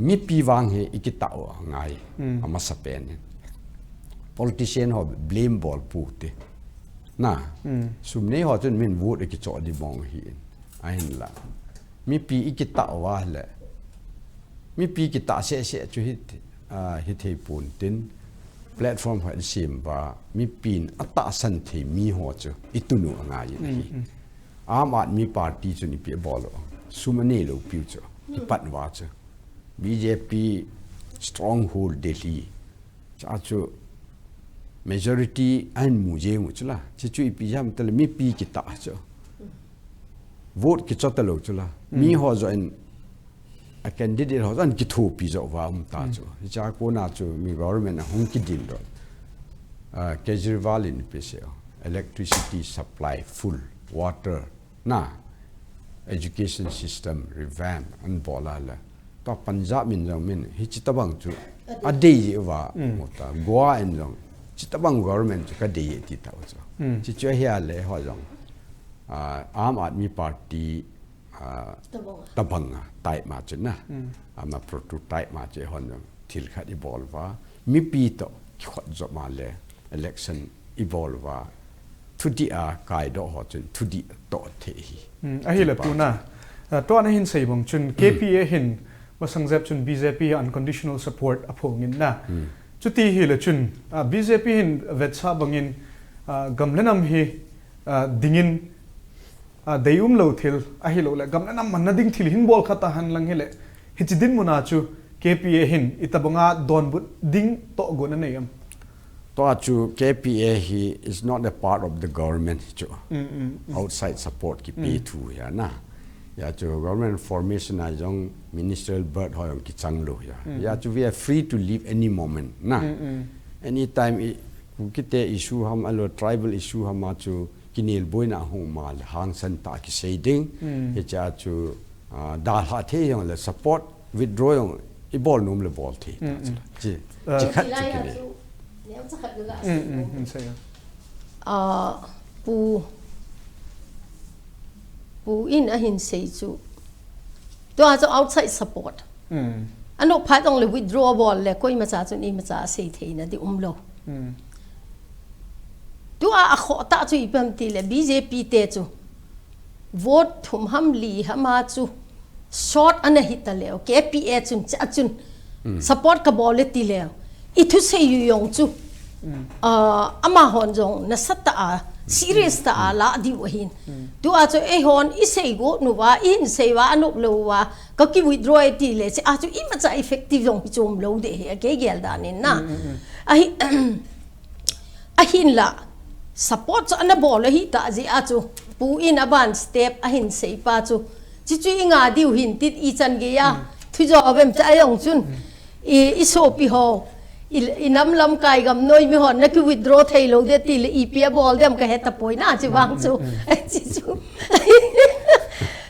mipi vang hi i kitah u angai, amasa pen in. Politician ho blame bol pou te. Na, sum nei ho chun min vote i kichoh di mong ahin. Ahinla, mipi i kitah uva le, mipi kitah seh seh chu hi, a, hithei pontin, platform khat i sem uva, mipin atahsan thei mi ho chu i tun u angai in ahi. Aam Aadmi Party chun ipi abol u, sum anei lou piu chu, kipat uva chu. B J P stronghold Delhi. Chua chu majority ahin mu jeng u chu la. Chuchu ipi jeh ham tile mipi kitah chu. Vote kichoh talou chu la. Mi ho joh in, a candidate ho joh in kithopi joh uva um ta chu. Hichea kona chu mi government ahung kidin doh. A, Kejriwal in ipi asei u, electricity supply full, water, na, education system revamp anabol a le. Tua Punjab in jong min hiche tobang chu adei jeh uva, mu ta, Goa in jong hiche tobang government chu kadei e ti tau chu. Chuchu ahi a le eiho jong, a, Aam Aadmi Party, a, tobang a type ma chu na. Ama prototype ma chu eihon jong thil khat i bol uva, mipi toh kikhot jop ma le election i bol uva, thudih a kaidoh ho chun thudih toh thei hi. Ahile tuna, a, tua nahin sei bang chun K P A hin masang jep chun B J P unconditional support aphongin na. Chuti hile chun, a, B J P hin vetsah bangin, a, gam le nam hi, a, dingin, a, dei umlou thil, ahilou le gam le nam manna ding thil hin bol kha tahen lang hile, hiche dinmun a chu K P A hin itobang a donbut ding tohgon anei em? Tua chu K P A hi is not a part of the government chu. Outside support kipe thu hi a na. Hijeh chu government formation a jong ministerial berth ho jong kichang lou hi a. Hijeh chu we are free to leave any moment na. Anytime i, Kukite issue ham ahilou tribal issue ham a chu kinelboina hung um a le hangsan tah a kisei ding. Hichea chu, a, dalha thei jong le support, withdraw jong i bol nom le bol thei ta chu la. Chi, chi khat chu kine. A, Pu, Pu in ahin sei chu. Tua chu outside support. Anop phat jong le withdraw bol le koimacha chun imacha asei theina di umlou. Tua akhoh tah chu ipi ham tile B J P te chu vote thum ham li ham a chu short ana hita leu, K P A chun, chea chun, support kabol e ti leu, i thusei u jong chu, a, amahon jong nasatah a, serious tah a la diu ahin. Tua chu eihon i seigot uva, i hin sei uva, anop lou uva, kaki withdraw e ti le, chea chu imacha effective jong hi chom lou ding ahi, a kei gel dan in na. Ahi, ahinla, support chu ana bol ahi tah jeh a chu, Pu in aban step ahin sei pa chu, chuchu i nga diu hin tin ichan gei a, thu jo vem cha jong chun, i, i sopi ho, i, i nam lamkai gamnoi mi hon naki withdraw thei lou ding ti le ipi abol dem kahe tapoi na, chu vang chu. Chuchu.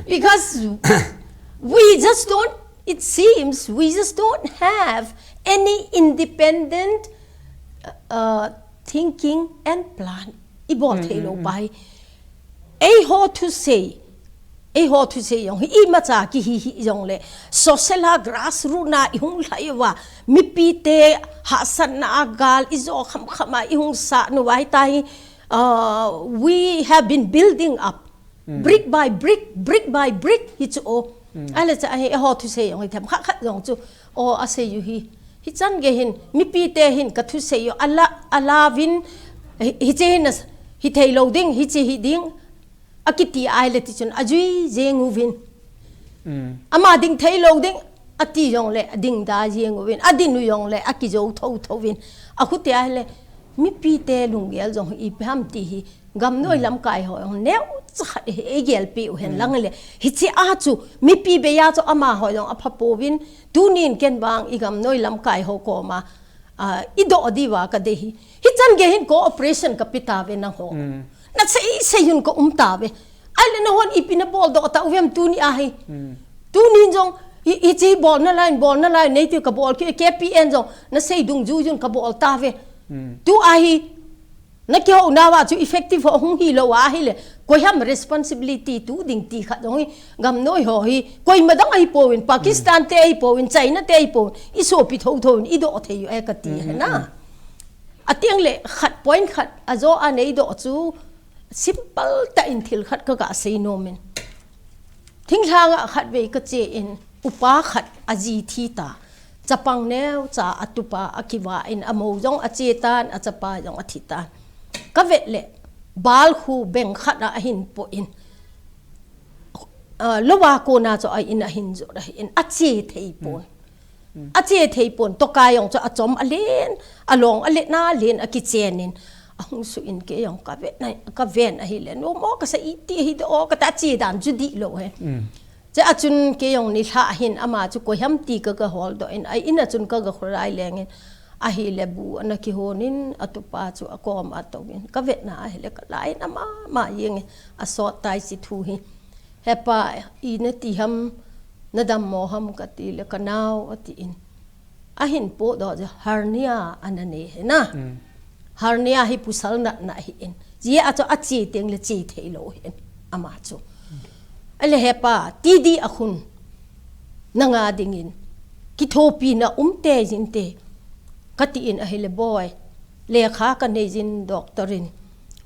Because we just don't, it seems we just don't have any independent, uh, thinking and plan. I bol thei lou pa hi. Eiho thusei, eiho thusei jong hi imacha kihi hi jong le, social a grassroot na i hung lhai uva, mipi te hahsatna a gal i jo kham kham a i hung sat uva hita hi, uh, we have been building up Brick by brick, brick by brick hi chu o. Ahile chu ahi, eiho thusei jong hi them khat khat jong chu o asei u hi. Hichan gei hin, mipi te hin ka thusei u ala, ala vin, hi, hiche hin a, hi thei lou ding, hiche hi ding. Akiti ahile tichun ajui jeng uvin. Ama ding thei lou ding, ati jongle ading da jeng uvin. Adin u jongle akijou tho tho uvin. Ahuti ahile, mipi te lunggel jong hi ipi ham ti hi. Gamnoi lamkai ho jong neocha khat hi eigelpi u hen lang le. Hiche a chu mipi beiya chu amaho jong apha pouvin, tunin ken vang i gamnoi lamkai ho koma, ah, i doh diuva ka dei hi. Hichan gei hin cooperation ka pe tauve nangho. Nasei sei un ka um tauve. Ahile nanghon ipi nabol doh tauve em tuni a hi. Tunin jong hi, hiche bol nalai, bol nalai nei ti ka bol kit, K P N jong nasei dungjui un ka bol tauve. Tu a hi, nakihou nauva chu effective ho hung hilou ahile, koi ham responsibility tu ding ti khat jong hi, gamnoi ho hi, koima dang ahi pouvin, Pakistan te ahi pouvin, China te ahi pouvin, i sopi tho tho in, i doh thei u e kati hi na. Atiang le khat point khat ajo a nei doh chu simple tah in thil khat ka ga sei nom in. Thinglhang a khatvei ka che in, upa khat aji thi ta. Chapang neocha atupa akiva in, amou jong ache tan, achapa jong athi tan. Ka vet le, bal khu beng khat a ahin po in. Ah, lowa kona chu a in ahin jot ahi in, ache thei pon. Ache thei pon, tokai jong chu achom alen, along alet na alen akichen in. Ahung su in kei jong ka vet na, ka ven ahile, nomo kasa iti hi doh kata che dan chu dih lou he. Che a chun kei jong nilhah hin ama chu koi ham ti ka ga holdoh in, a in a chun ka ga kholai leng in. Ahile bu ana kihon in, atupa chu akom a tou in. Ka vet na ahile ka la in ama, ama jeng in, asot tai chi thu hi. Hepa, i nati ham, nadammo ham kati le ka nao ati in. Ahin podoh chu hernia ana nei hi na. Hernia hi pasal natna ahi in. Jia chu ache teng le che thei lou hin. Ama chu. Ahile hepa, T D a khun. Nanga ding in. Kithopi na um tei jin te. Kati in ahile boi. Lekha ka nei jin doctor in.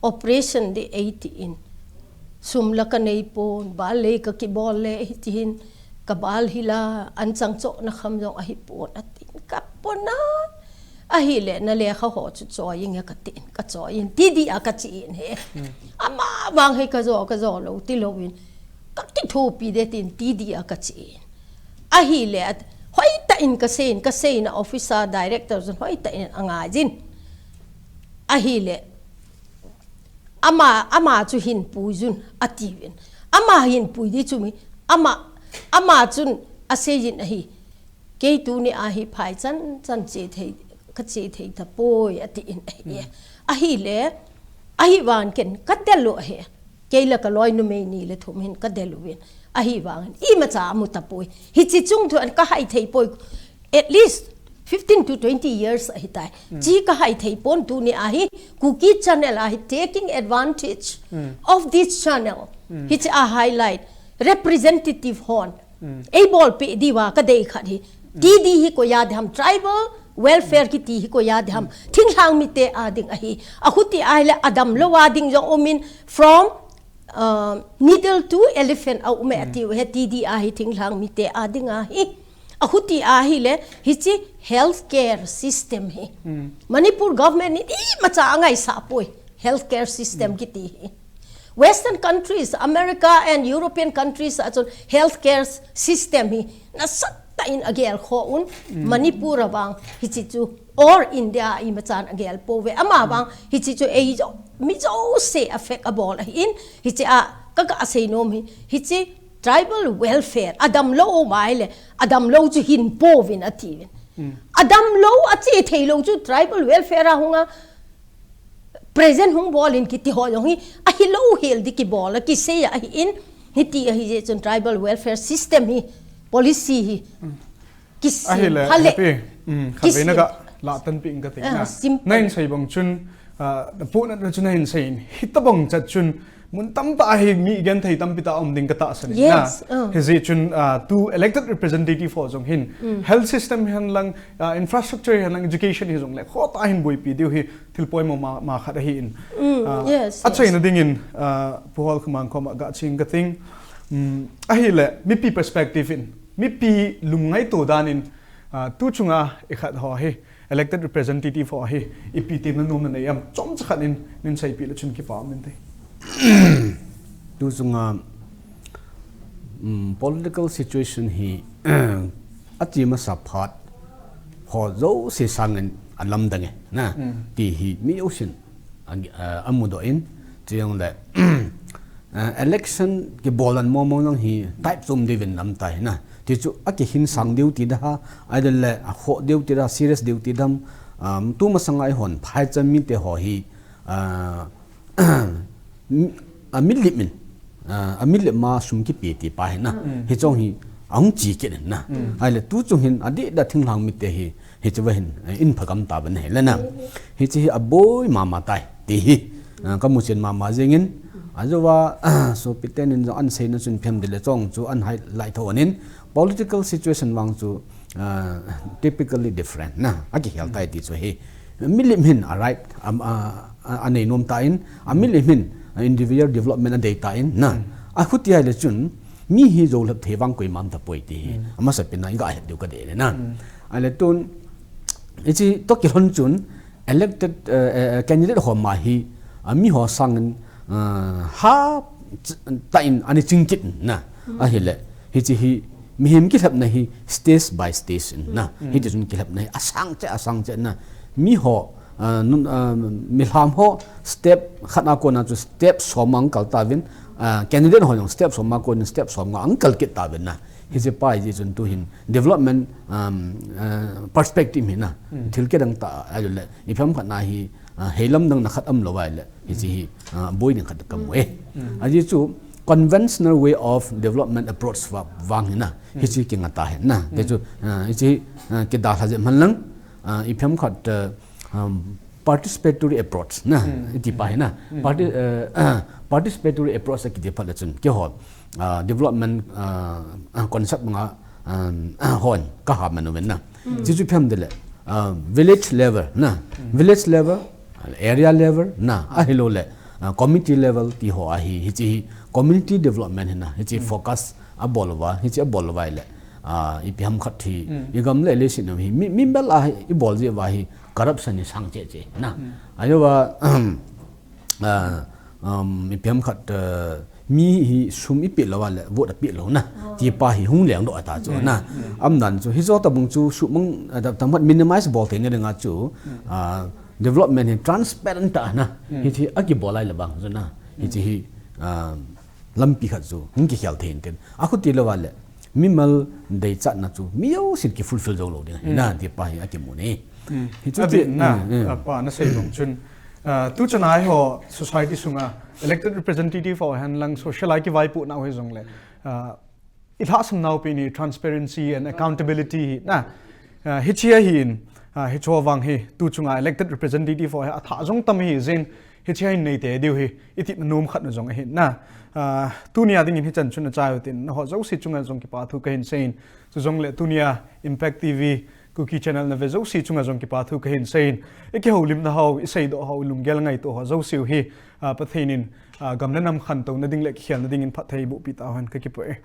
Operation ding eiti in. Sum la ka nei pon, bal lei ka kibol le hiti hin, ka bal hi la, an chang choh na kham jong ahi pon, ati in ka pon a. Ahile, na lekha ho chu choi inge kati in, ka choi in, T D a ka che in he. Ama vang hi ka jo, ka jo lou, ti lou in. Ka kithopi ding tin T D a ka che in. Ahile, at, hoitah in ka sei in, ka sei na officer director chun hoitah in angai jin. Ahile, Ama, ama chu hin pui jun, ati uvin. Ama hin pui ding chu mi, ama, ama chun asei jin ahi. Kei tuni a hi phai chan chan che thei, ka che thei tapoi, ati in ahi. Ahile, ahivang ken ka del u ahi. Kei le ka loi numei ni le thum hin ka del uvin. Ahivang in, imacha amu tapoi. Hiche chung thu a ka hai thei poi. At least fifteen to twenty years ahi tai. Chi ka hai thei pon tuni a hi, Kuki channel a hi taking advantage of this channel. Hiche a highlight representative hon. Ei bolpeh diuva ka dei khat hi. T D hi koi a ding ham, tribal welfare kiti hi koi a ding ham. Thinglhang mite a ding ahi. Ahuti ahile adam lou a ding jong um in from, uh, needle to elephant a um e ati u he T D a hi thinglhang mite a ding ahi. Ahuti ahile, hiche healthcare system hi. Manipur government in imacha angaisah poi. Healthcare system kiti hi. Western countries, America and European countries a chun healthcare system hi nasatah in agel kho un, Manipur a vang hiche chu, or India a imachan agel pouve. Ama vang hiche chu ei jo, mi jouse affect abol ahi in, hiche a ka, ka sei nom hi, hiche tribal welfare, adam lou um ahile, adam lou chu hin pouvin ati uvin. Adam lou a che thei lou chu tribal welfare a hung a, present hung bol in kiti ho jong hi, ahi lou hel ding kibol a, kisei a ahi in, hiti ahi jeh chun tribal welfare system hi, policy hi. Kisim ahile, phale. Happy. Khatvei na ga lah tanpeh ing ka ti na. Simple. Na hin sei bang chun, ah, na puna na chun na hin sei in. Hitabang chat chun, mun tamtah a hi mi genthei tampi tah um ding ka tahsan in na. Hijeh chun, ah, tu elected representative ho jong hin, health system hi hen lang, ah, infrastructure hi hen lang, education hi jong le, khotah a hin boipi diu hi, thil poimo ma, ma khat ahi in. Yes, yes. Achaina dingin, uh, Pu Holkhomang koma gaching kating. Um, ahile, mipi perspective in, mipi lungngaito danin, uh, tu chunga ikhat ho hi, elected representative ho hi, ipi temna nomna nei am, chomcha khat in, nin seipi le chun kipa um inte. Tu chunga, um, political situation hi, achi masa phat, ho jouse sangin alamdang e, na, ti hi mi jousen a, a, amudoh in, chujongle, a, election kibol dan mong mong jong hi type chom diuvin lamtai na. Ti chu akihin sang diu ti da ha, ahile akhoh diu ti da, serious diu ti dam, um, tu masanga eihon phaicham mite ho hi, a, a milim in, a, a milim a sum kipe ti pa hi na. Hiche jong hi ahung chi kit in na. Ahile tu chung hin adih da thinglhang mite hi, hiche va hin, eh, in phagam ta ban hi le na. Hiche hi aboi mama tai, ti hi, ah, kamu chen mama jengin, ajouva, ah, sopite nin jong ahin seina chun phem dile chong chu ahin highlight tho in, political situation vang chu, ah, typically different na, akikhel tai ti chu hi. Milim hin a right, am, a, a, anei nom tan, a milim hin, a individual development adei tan, na. Akhuti ahile chun, mi hi jou lhep thei vang koima um tapoi ti hi. Amasapen a iga het diu kadei le na. Ahile tun, hiche toh kilhon chun, elected, eh, eh, candidate ho ma hi, a mi ho sangin, ah, ha, ch-, ta in, ani chingkit na. Ahile, hiche hi, mihem kilhepna hi, stage by stage na. Hiti chun kilhepna hi, asang che, asang che na. Mi ho, ah, nun, ah, milham ho, step khat a kona chu step som a ahung kal tauvin, ah, candidate ho jong step som a kon, step som nga ahung kal kit tauvin na. Hiche pa hi chun tu hin development, um, uh, perspective hi na. Thil kidang ta ahile, ipi ham khat na hi, uh, heilamdang na khat um lou ahile, hiche hi, uh, boi ding khat kamu e. Ajeh chu conventional way of development approach va-, vang hi na. Hiche kinga ta hi na. Te chu, uh, hiche, uh, kidalha jep man lang, uh, ipi ham khat, uh, um, participatory approach na, iti pa hi na. Parti-, eh, participatory approach akiti phat le chun, keiho, ah, development, ah, ah, concept nga, um, ah, hon kaha man uve na. Chuchu phem dile, ah, village level na, village level, area level na, ahilou le, ah, community level ti ho ahi, hiche hi community development hi na, hiche focus abol uva, hiche abol uva le, ah, ipi ham khat hi, igam le leiset hi, mi, mi bel a hi, ibol ji uva hi, corruption hi sang che che na. Ajeh uva, ah, um, ipi ham khat, uh, mi hi sum ipe lou uva le vote ape lou na. Ti pa hi hung leng doh ta chu na. Aum dan chu, hiche tobang chu sumang, uh, tam khat minimize bol theina dinga chu, uh, development hi transparent ta na. Hiche akibol lai le bang chu na. Hiche hi, uh, lampi khat chu hung kikhel thei in tin. Akhuti lou uva le, mimal deichatna chu mi jousen kifulfill jou lou ding. Na, ti pa hi akimu e. Hichu ti na, pa na sei bang chun. Ah, tu chan a eiho society sunga elected representative ho hen lang social a kivaipoh nau hijongle. Ah, ilhahsam nau pen hi transparency and accountability hi na. Ah, hiche ahin, ah, hiche vang hi tu chunga elected representative ho hi athah jong tam ahi jin, hiche ahin nei tei diu hi, iti nom khat na jong ahi na. Ah, tunia dingin hichan chun achai u tin, nangho jouse chunga jong kipa thu kahin seiyin. Chujongle tunia Impact T V, Kuki Channel na ve jouse chunga jong kipa thu kahin seiyin. Ikihoulimna ho, iseidoh ho, ilunggel ngaito ho jouse u hi, ah, Pathen in, ah, gam le nam khantouna ding le kikhelna dingin phatthei eiboh pi tauhen kakipah e.